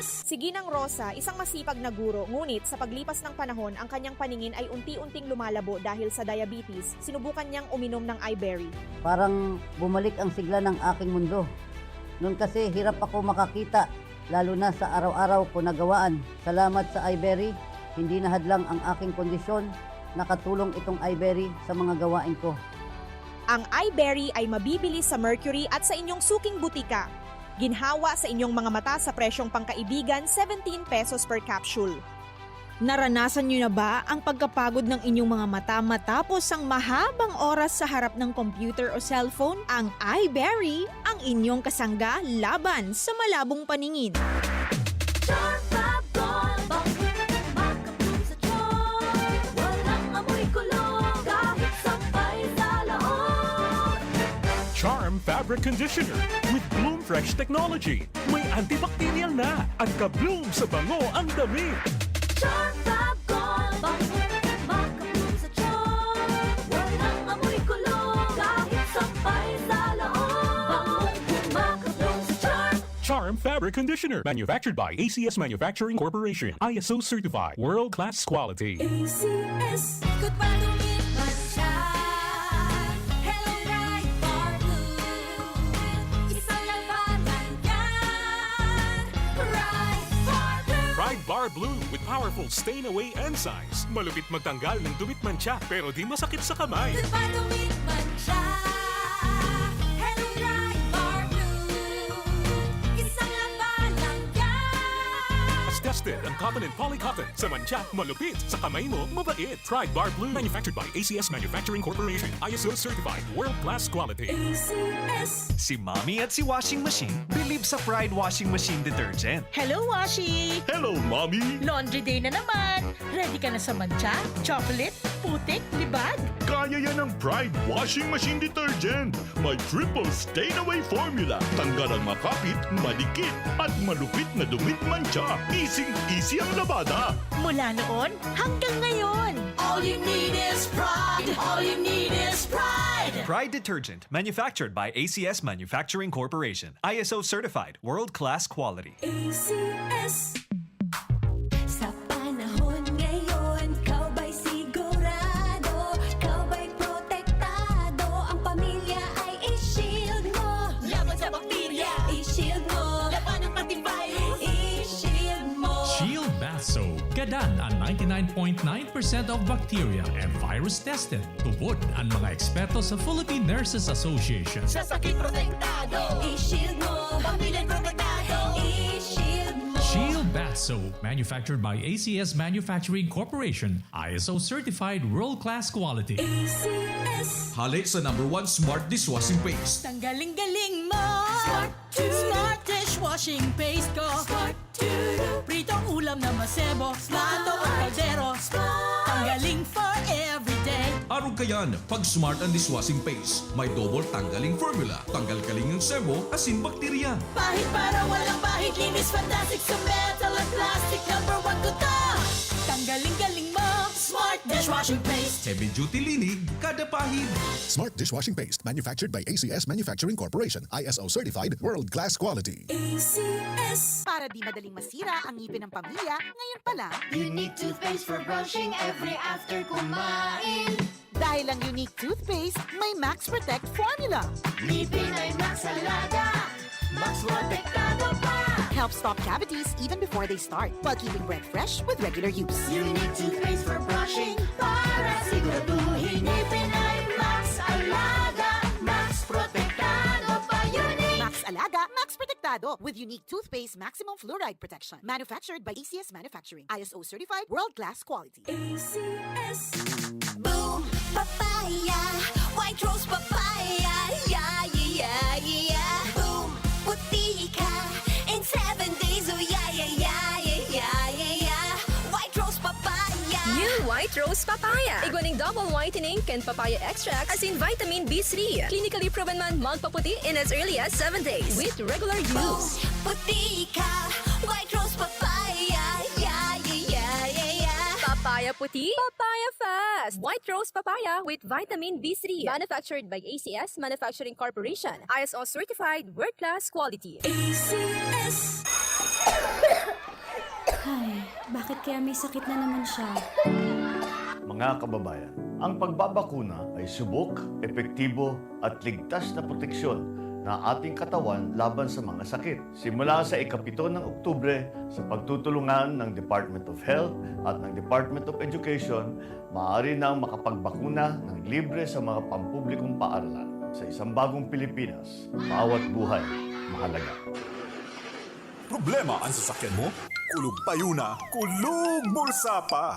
Si Ginang Rosa, isang masipag na guro, ngunit sa paglipas ng panahon, ang kanyang paningin ay unti-unting lumalabo dahil sa diabetes. Sinubukan niyang uminom ng Iberry. Parang bumalik ang sigla ng aking mundo. Noon kasi hirap ako makakita, lalo na sa araw-araw ko nagawaan. Salamat sa Iberry, hindi na hadlang ang aking kondisyon. Nakatulong itong Iberry sa mga gawain ko. Ang Iberry ay mabibili sa Mercury at sa inyong suking butika. Ginhawa sa inyong mga mata sa presyong pangkaibigan, seventeen pesos per capsule. Naranasan niyo na ba ang pagkapagod ng inyong mga mata matapos ang mahabang oras sa harap ng computer o cellphone? Ang Iberry, ang inyong kasangga laban sa malabong paningin. Charm Fab Gold, bangong makabloom sa charm. Walang amoy kulog, kahit sampay sa laog. Charm Fabric Conditioner with Bloom Fresh Technology. May antibacterial na. Ang ka-bloom sa bango ang damit. Charm Fab Gold, bangong makabloom sa charm. Walang amoy kulog, kahit sampay sa laog. Bangong makabloom sa charm. Charm Fabric Conditioner. Manufactured by A C S Manufacturing Corporation. I S O certified. World-class quality. A C S. Ikot pa, dumit, mantsa. Hello, Pride Bar Blue. Isang labanan yan. Pride Bar Blue. Pride Bar Blue with powerful stain away enzymes. Malupit magtanggal ng dumit, mantsa, pero di masakit sa kamay. Ikot pa, dumit, mantsa. Hello, Pride Bar Blue. Isang labanan yan. Tested ang cotton and poly cotton. Sa mantsa, malupit. Sa kamay mo, mabait. Pride Bar Blue. Manufactured by A C S Manufacturing Corporation. I S O certified. World-class quality. A C S. Si Mommy at si Washing Machine bilib sa Pride Washing Machine Detergent. Hello, Washi! Hello, Mommy! Laundry day na naman! Ready ka na sa mantsa, chocolate, putik, libag? Kaya yan ng Pride Washing Machine Detergent. May triple stain away formula. Tanggal ang makapit, madikit, at malupit na dumit, mantsa. Easy-easy ang labada. Mula noon hanggang ngayon. All you need is Pride. All you need is Pride. Pride Detergent, manufactured by A C S Manufacturing Corporation. I S O certified, world-class quality. A C S. Sa panahon ngayon, ikaw ba'y sigurado? Ikaw ba'y protektado? Ang pamilya ay i-shield mo. Laban sa bakterya, i-shield mo. Labanan pati virus, i-shield mo. Shield Bath Soap. Gadan an ninety-nine point nine percent of bacteria and virus tested. Tubod an mga eksperto sa Philippine Nurses Association. Sa sakit protektado, i-shield mo. Pamilya protektado, i-shield mo. Shield Bath Soap, manufactured by A C S Manufacturing Corporation, I S O certified world-class quality. A C S. Hale sa number one smart dishwashing paste. Tanggaling-galing mo! Smart to. Smart dishwashing paste ko! Smart to. Pritong ulam na masebo, plato o kaldero. Tanggaling for everyday. Arog kayan, pag smart ang dishwashing paste. May double tanggaling formula. Tanggal kaling ang sebo, asin bakterya. Pahid para walang bahid, linis fantastic sa metal at plastic. Number one ko to. Tanggaling-galing mo. Smart dishwashing paste. Heavy duty linig, kada pahid. Smart dishwashing paste, manufactured by A C S Manufacturing Corporation, I S O certified, world-class quality. A C S. Para di madaling masira ang ngipin ng pamilya, ngayon pa lang. Unique toothpaste for brushing every after kumain. Dahil ang Unique Toothpaste may Max Protect Formula. Ngipin ay Max Alaga. Max Protektado pa. Helps stop cavities even before they start, while keeping breath fresh with regular use. Unique toothpaste for brushing para siguraduhin ngipin ay Max Alaga. Max Protektado pa. Unique. Max Alaga, Max Protektado with Unique Toothpaste Maximum Fluoride Protection. Manufactured by A C S Manufacturing. I S O certified, world-class quality. A C S. Boom Papaya, White Rose Papaya, yeah, yeah, yeah, yeah. Boom, puti ka in seven days, oh yeah, yeah, yeah, yeah, yeah, yeah, yeah. White Rose Papaya. New White Rose Papaya. Igwa ning double whitening kan papaya extract asin vitamin B three. Clinically proven man magpaputi in as early as seven days with regular Boom, use. Puti ka, White Rose Papaya, yeah, yeah, yeah, yeah, yeah. Papaya puti, papaya fast. White rose papaya with vitamin B three. Manufactured by A C S Manufacturing Corporation. I S O certified, world-class quality. A C S. Ay, bakit kaya may sakit na naman siya? Mga kababayan, ang pagbabakuna ay subok, epektibo, at ligtas na proteksyon na ating katawan laban sa mga sakit. Simula sa ikapito ng Oktubre, sa pagtutulungan ng Department of Health at ng Department of Education, maaari nang makapagbakuna ng libre sa mga pampublikong paaralan. Sa isang bagong Pilipinas, bawat buhay mahalaga. Problema an sasakyan mo? Kulog payo na, kulog bulsa pa!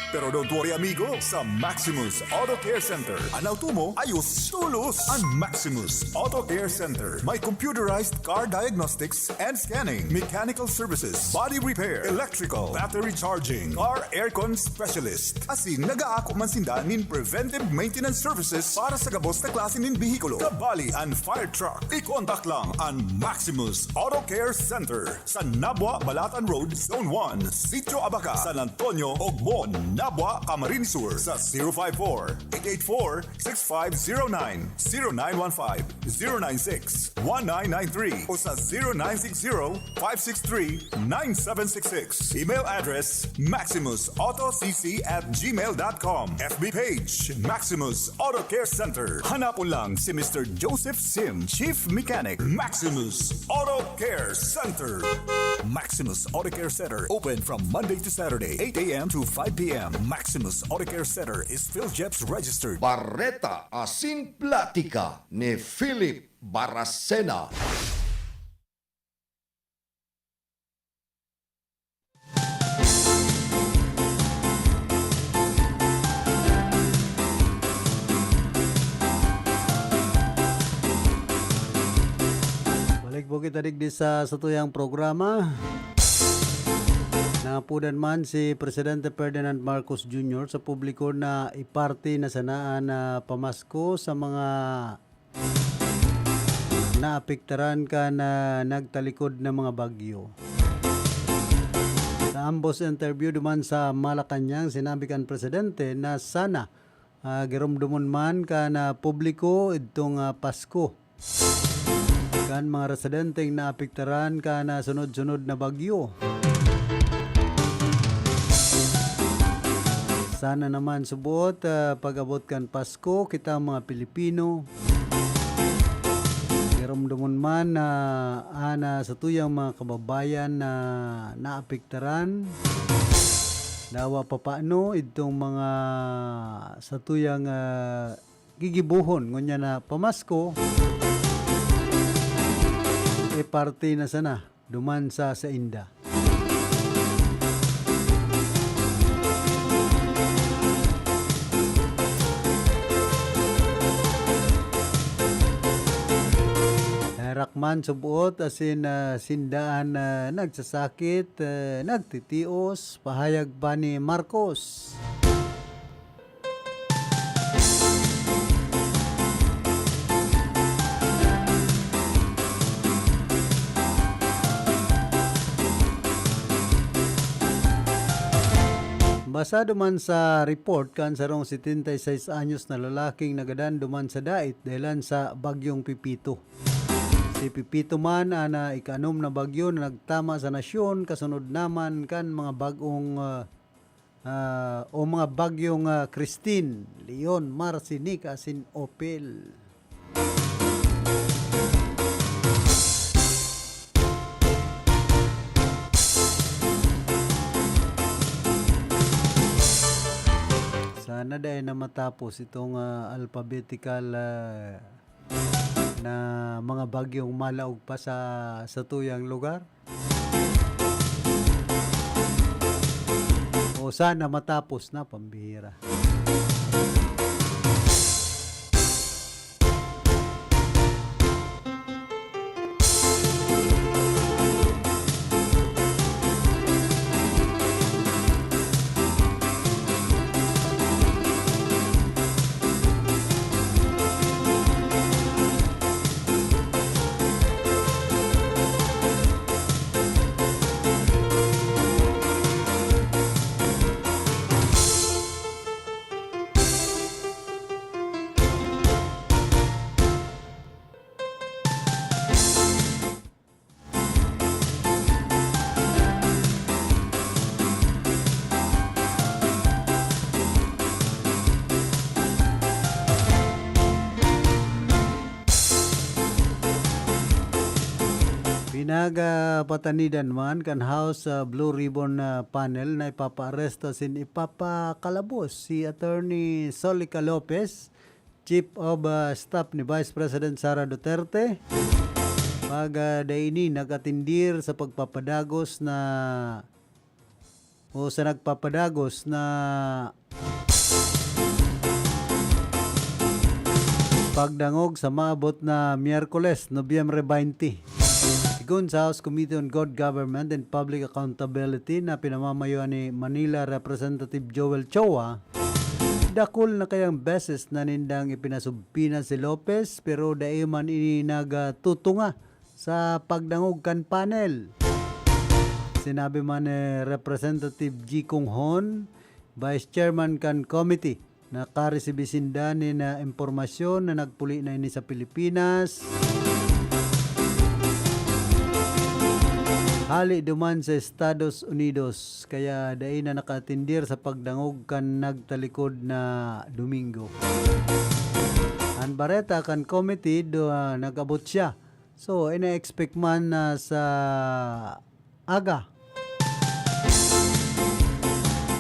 Pero don't worry, amigo. Sa Maximus Auto Care Center, an auto mo, ayos tolos! An Maximus Auto Care Center may computerized car diagnostics and scanning, mechanical services, body repair, electrical, battery charging, car aircon specialist. Asin nagaako man sinda nin preventive maintenance services para sa gabos na klase nin behikulo, kabali an fire truck. I-contact lang an Maximus Auto Care Center sa Nabua, Balatan Road, Zone one, Sitio Abaca, San Antonio, Ogmon, Nabua, Camarines Sur, sa zero five four, eight eight four, six five zero nine, zero nine one five, zero nine six, one nine nine three, o sa zero nine six zero, five six three, nine seven six six. Email address, maximus auto c c at gmail dot com. F B page, Maximus Auto Care Center. Hanapon lang si Mister Joseph Sim, Chief Mechanic, Maximus Auto Care Center. Maximus Auto Care Center, open from Monday to Saturday, eight a m to five p m. Maximus Auto Care Center is PhilGEPS registered. Bareta asin platika ni Philip Baracena. Balik po kita digdi sa satuyang programa. Naapodan man si Presidente Ferdinand Marcos Junior sa publiko na iparte na sana an, ah, pamasko sa mga naapektaran kan, ah, nagtalikod na mga bagyo. Sa ambos interview duman sa Malacañang, sinabi kan presidente na sana, ah, giromdomon man kan, ah, publiko idtong, ah, Pasko kan mga residenteng naapektaran kan, ah, sunod-sunod na bagyo. Sana naman subot, ah, pag-abot kan Pasko, kita mga Pilipino, giromdomon man na, ah, na satuyang mga kababayan na naapektaran, dawa papaano idtong mga satuyang, ah, gigibohon ngunyan na pamasko, e parte na sana duman sa sainda. Herak man subot asin, ah, sinda an, ah, nagsasakit, ah, nagtitios, pahayag pa ni Marcos. Basa duman sa report kan sarong setenta y seis anyos na lalaking nagadan duman sa dait dahelan sa Bagyong Pepito. Si Pepito man an, ah, ikaanom na bagyo na nagtama sa nasyon kasunod naman kan mga bag-ong, ah, ah, o mga bagyong, ah, Christine, Leon, Marcinica, asin Opel. Sana dai na matapos itong, ah, alphabetical, ah, na mga bagyong malaog pa sa, sa tuyang lugar. O sana matapos na, pambihira. Nagpatanidan man kan House, ah, Blue Ribbon, ah, Panel na ipapaaresto asin ipapakalabos si Attorney Solica Lopez, Chief of, ah, Staff ni Vice President Sara Duterte, pag, ah, dai ini nag-atindir sa pagpapadagos na o sa nagpapadagos na pagdangog sa maabot na Miyerkules, Nobyembre twenty. Sigon sa House Committee on Good Government and Public Accountability na pinamamayoan ni Manila Representative Joel Chua, dakul na kayang beses na nindang ipinasubpina si Lopez, pero dai man ini nagtutunga sa pagdangog kan panel. Sinabi man ni Representative G. Kung Hon, Vice Chairman kan committee, nakaresibi sinda nin impormasyon na nagpuli na ini sa Pilipinas hali duman sa Estados Unidos, kaya dai na nakaatindir sa pagdangog kan nagtalikod na Domingo. An bareta kan committee do, ah, nag-abot siya. So, ina-expect man na sa aga,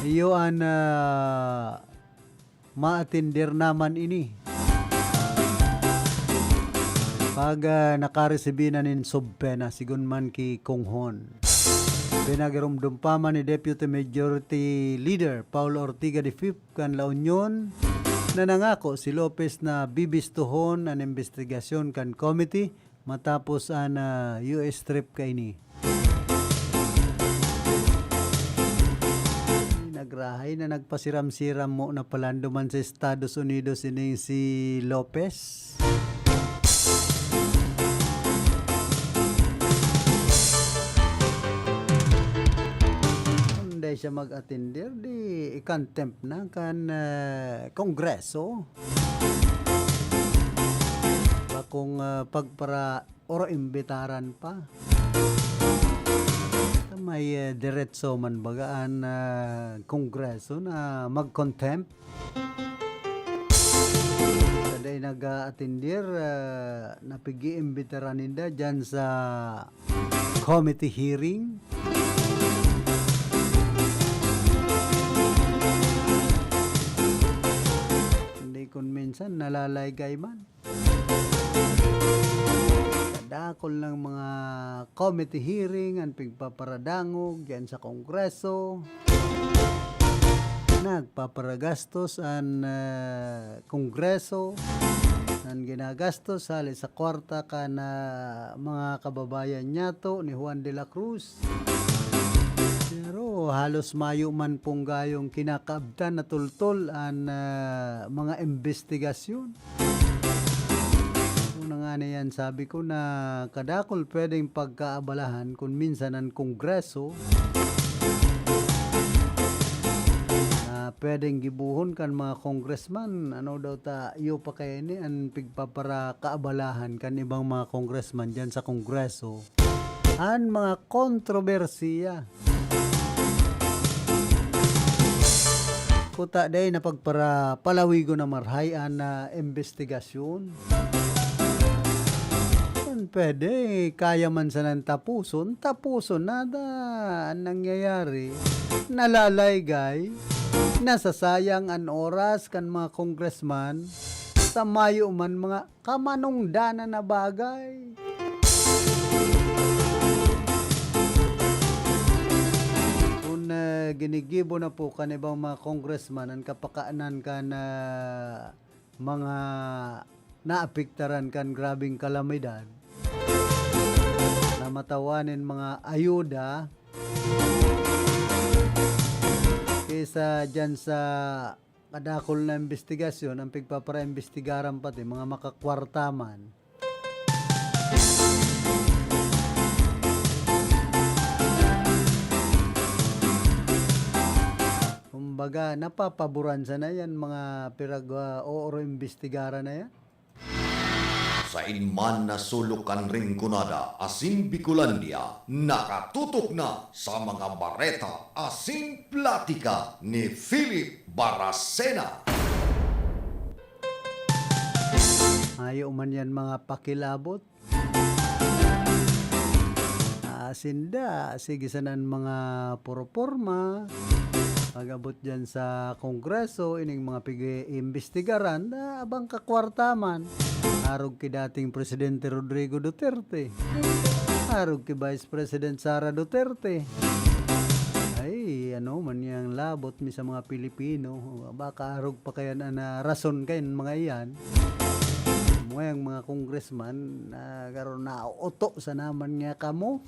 iyo an, ah, maatindir naman ini. Pag, ah, nakaresibi na nin subpena, sigon man ki Kung Hon. Pinagirumdom pa man ni Deputy Majority Leader Paul Ortiga the fifth kan La Union na nangako si Lopez na bibistohon an imbestigasyon kan committee matapos an, ah, U S trip kaini. Nagrahay na nagpasiram-siram mo na palandoman sa Estados Unidos ining si Lopez. Kung dai siya mag-atindir, di i-contempt na kan, ah, Kongreso. Bakong, ah, pagpara-, or imbitaran pa. May, ah, diretso man baga an, ah, Kongreso na mag-contempt. Sa dai nag-aatindir, ah, napig-iimbitaran ninda dyan sa committee hearing. Hindi, kun minsan nalalaygay man. Kadakol ng mga committee hearing an pigpaparadangog diyan sa Kongreso. Nagpaparagastos an, ah, Kongreso, an ginagastos hali sa kwarta kan, ah, mga kababayan niyato ni Juan de la Cruz. Pero halos mayo man pong gayong kinakaabtan na tultol an, ah, mga imbestigasyon. Una nga na yan, sabi ko na kadakol pwedeng pagkaabalahan kun minsan an Kongreso na pwedeng gibohon kan mga congressman. Ano daw ta, iyo pa kaya ini an pigpaparakaabalahan kan ibang mga congressman diyan sa Kongreso? An mga kontrobersiya. Kuta dai na pagpara-, palawigon na marahay an, ah, imbestigasyon. Kun pwede, kaya man sanang tapuson, tapuson na ta an nangyayari. Nalalaygay, nasasayang an oras kan mga congressman sa mayo man mga kamanungdanan na bagay. Kun, ah, ginigibo na po kan ibang mga congressman an kapakanan kan, ah, mga naapektaran kan grabeng kalamidad, na matawan nin mga ayuda kaysa dyan sa kadakol na imbestigasyon, an pigpaparaimbestigaran pati mga makakwarta man. Kumbaga, napapaboran sana yan, mga pirag-, ah, ooro imbestigaran na yan. Sain man na sulok kan Rinconada asin Bicolandia, nakatutok na sa mga bareta asin platika ni Philip Baracena. Mayo man yan mga pakilabot. Sinda, sige sana an mga poroporma. Pag-abot diyan sa Kongreso, ining mga pig-iimbestigaran, na abang ka kwarta man. Arog ki dating Presidente Rodrigo Duterte. Arog ki Vice President Sara Duterte. Ay, ano man yang labot mi sa mga Pilipino. Baka arog pa kayan an, ah, rason kayan mga iyan. Mga yang mga congressman, na garo na uto sa naman nga kamo.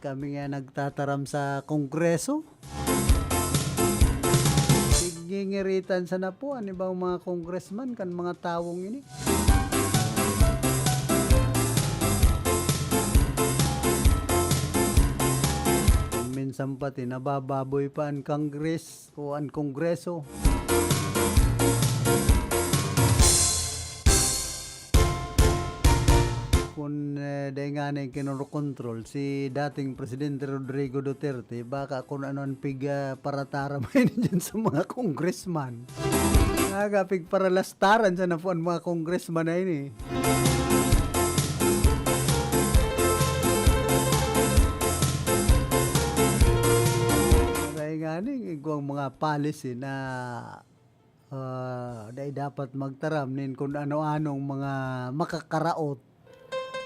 Kami nga nagtataram sa Kongreso. Tigingiritan sa napuan ibang mga congressman kan mga tawong ini. Minsan pati nabababoy pa an Congress o an Kongreso. Kun, eh, dai ngani kinorokontrol si dating Presidente Rodrigo Duterte, baka kun ano an pig, ah, parataram ini diyan sa mga congressman. Aga, pigparalastaran sana po an mga congressman na ini. Dai ngani, igwang mga policy na ah, dai dapat magtaram nin kun ano-anong mga makakaraot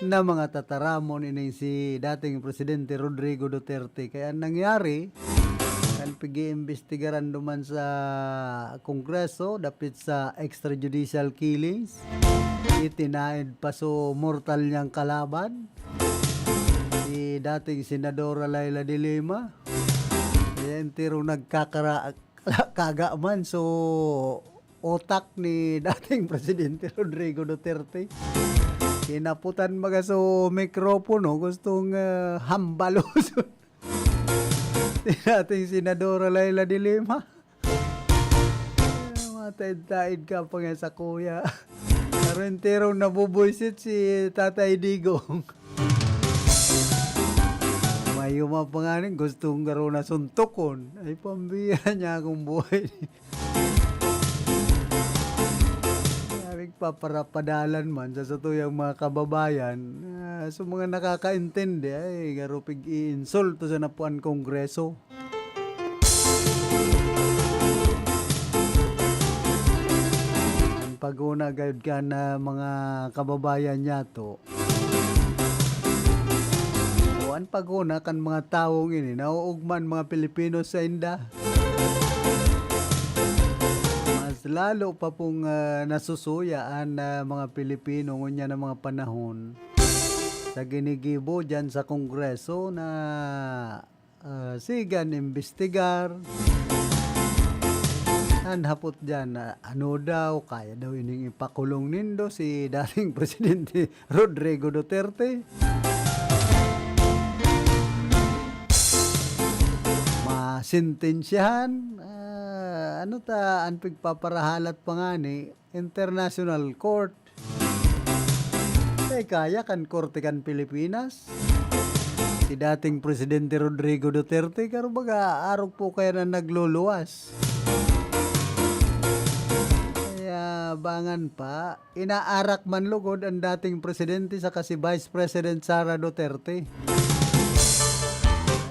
na mga tataramon ining si dating Presidente Rodrigo Duterte. Kaya an nangyari, kan pag-iimbestigaran duman sa Kongreso dapit sa extrajudicial killings, itinaed pa so mortal niyang kalaban, si dating Senadora Leila de Lima. Kaya entero nagkakara-, kaga man so utak ni dating Presidente Rodrigo Duterte. Kinaputan baga so mikropono, gustong, ah, hambaloson si dating Senadora Leila de Lima. Ah, mataid-taid ka pa nga sa kuya. Pero enterong nabubuisit si Tatay Digong. Mayuma pa nga nin, gustong garo na suntokon. Ay, pambira niya akong buhay. Nagpaparapadalan man sa satuyang mga kababayan, ah, sa mga nakakaintindi, ay, garo pig-iinsulto sa napuan Kongreso. An paghona gayud kan, ah, mga kababayan niyato, o an paghona kan mga tawong ini, nauugma an mga Pilipino sainda. Mas lalo pa pong, ah, nasusuya an, ah, mga Pilipino ngunyan na mga panahon sa ginigibo diyan sa Kongreso na ah, sige an imbestigar. An hapot diyan na ano daw, kaya daw ining ipakulong nindo si dating Presidente Rodrigo Duterte. Masentensyahan, ah, ano ta, an pigpaparahalat pa ngani, International Court. Ay, kaya kan korte kan Pilipinas, si dating Presidente Rodrigo Duterte, karo baga, arog po kaya na nagluluwas. Kaya bangan pa, inaarak man lugod ang dating presidente saka si Vice President Sara Duterte.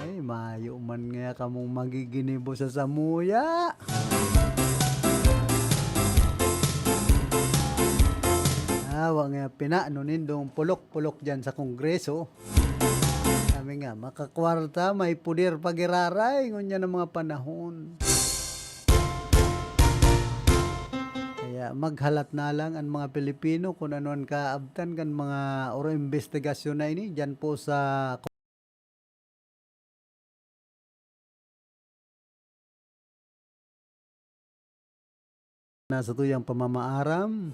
Ay, mayo man nga kamong magiginibo sa samuya. Awa nga pinano nindong pulok-pulok diyan sa Kongreso. Kami nga, makakwarta, may puder pag-iraray, ngunyan ang mga panahon. Kaya maghalat na lang ang mga Pilipino kung ano ang kaabtan kan mga oro investigasyon na ini diyan po sa na sa tuyang pamamaaram.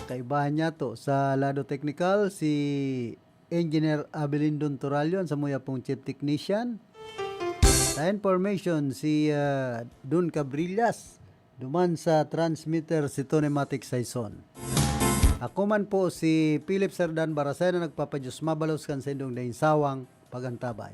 Kaibahan niya to sa lado teknikal, si Engineer Abelindon Torallo, ang samuya pong chief technician. Sa information, si, ah, Don Cabrillas, duman sa transmitter, si Tony Matic Saison. Ako man po si Philip Serdan Barasay na nagpapadiyos mabalos kan sa indong daing sawang pagantabay.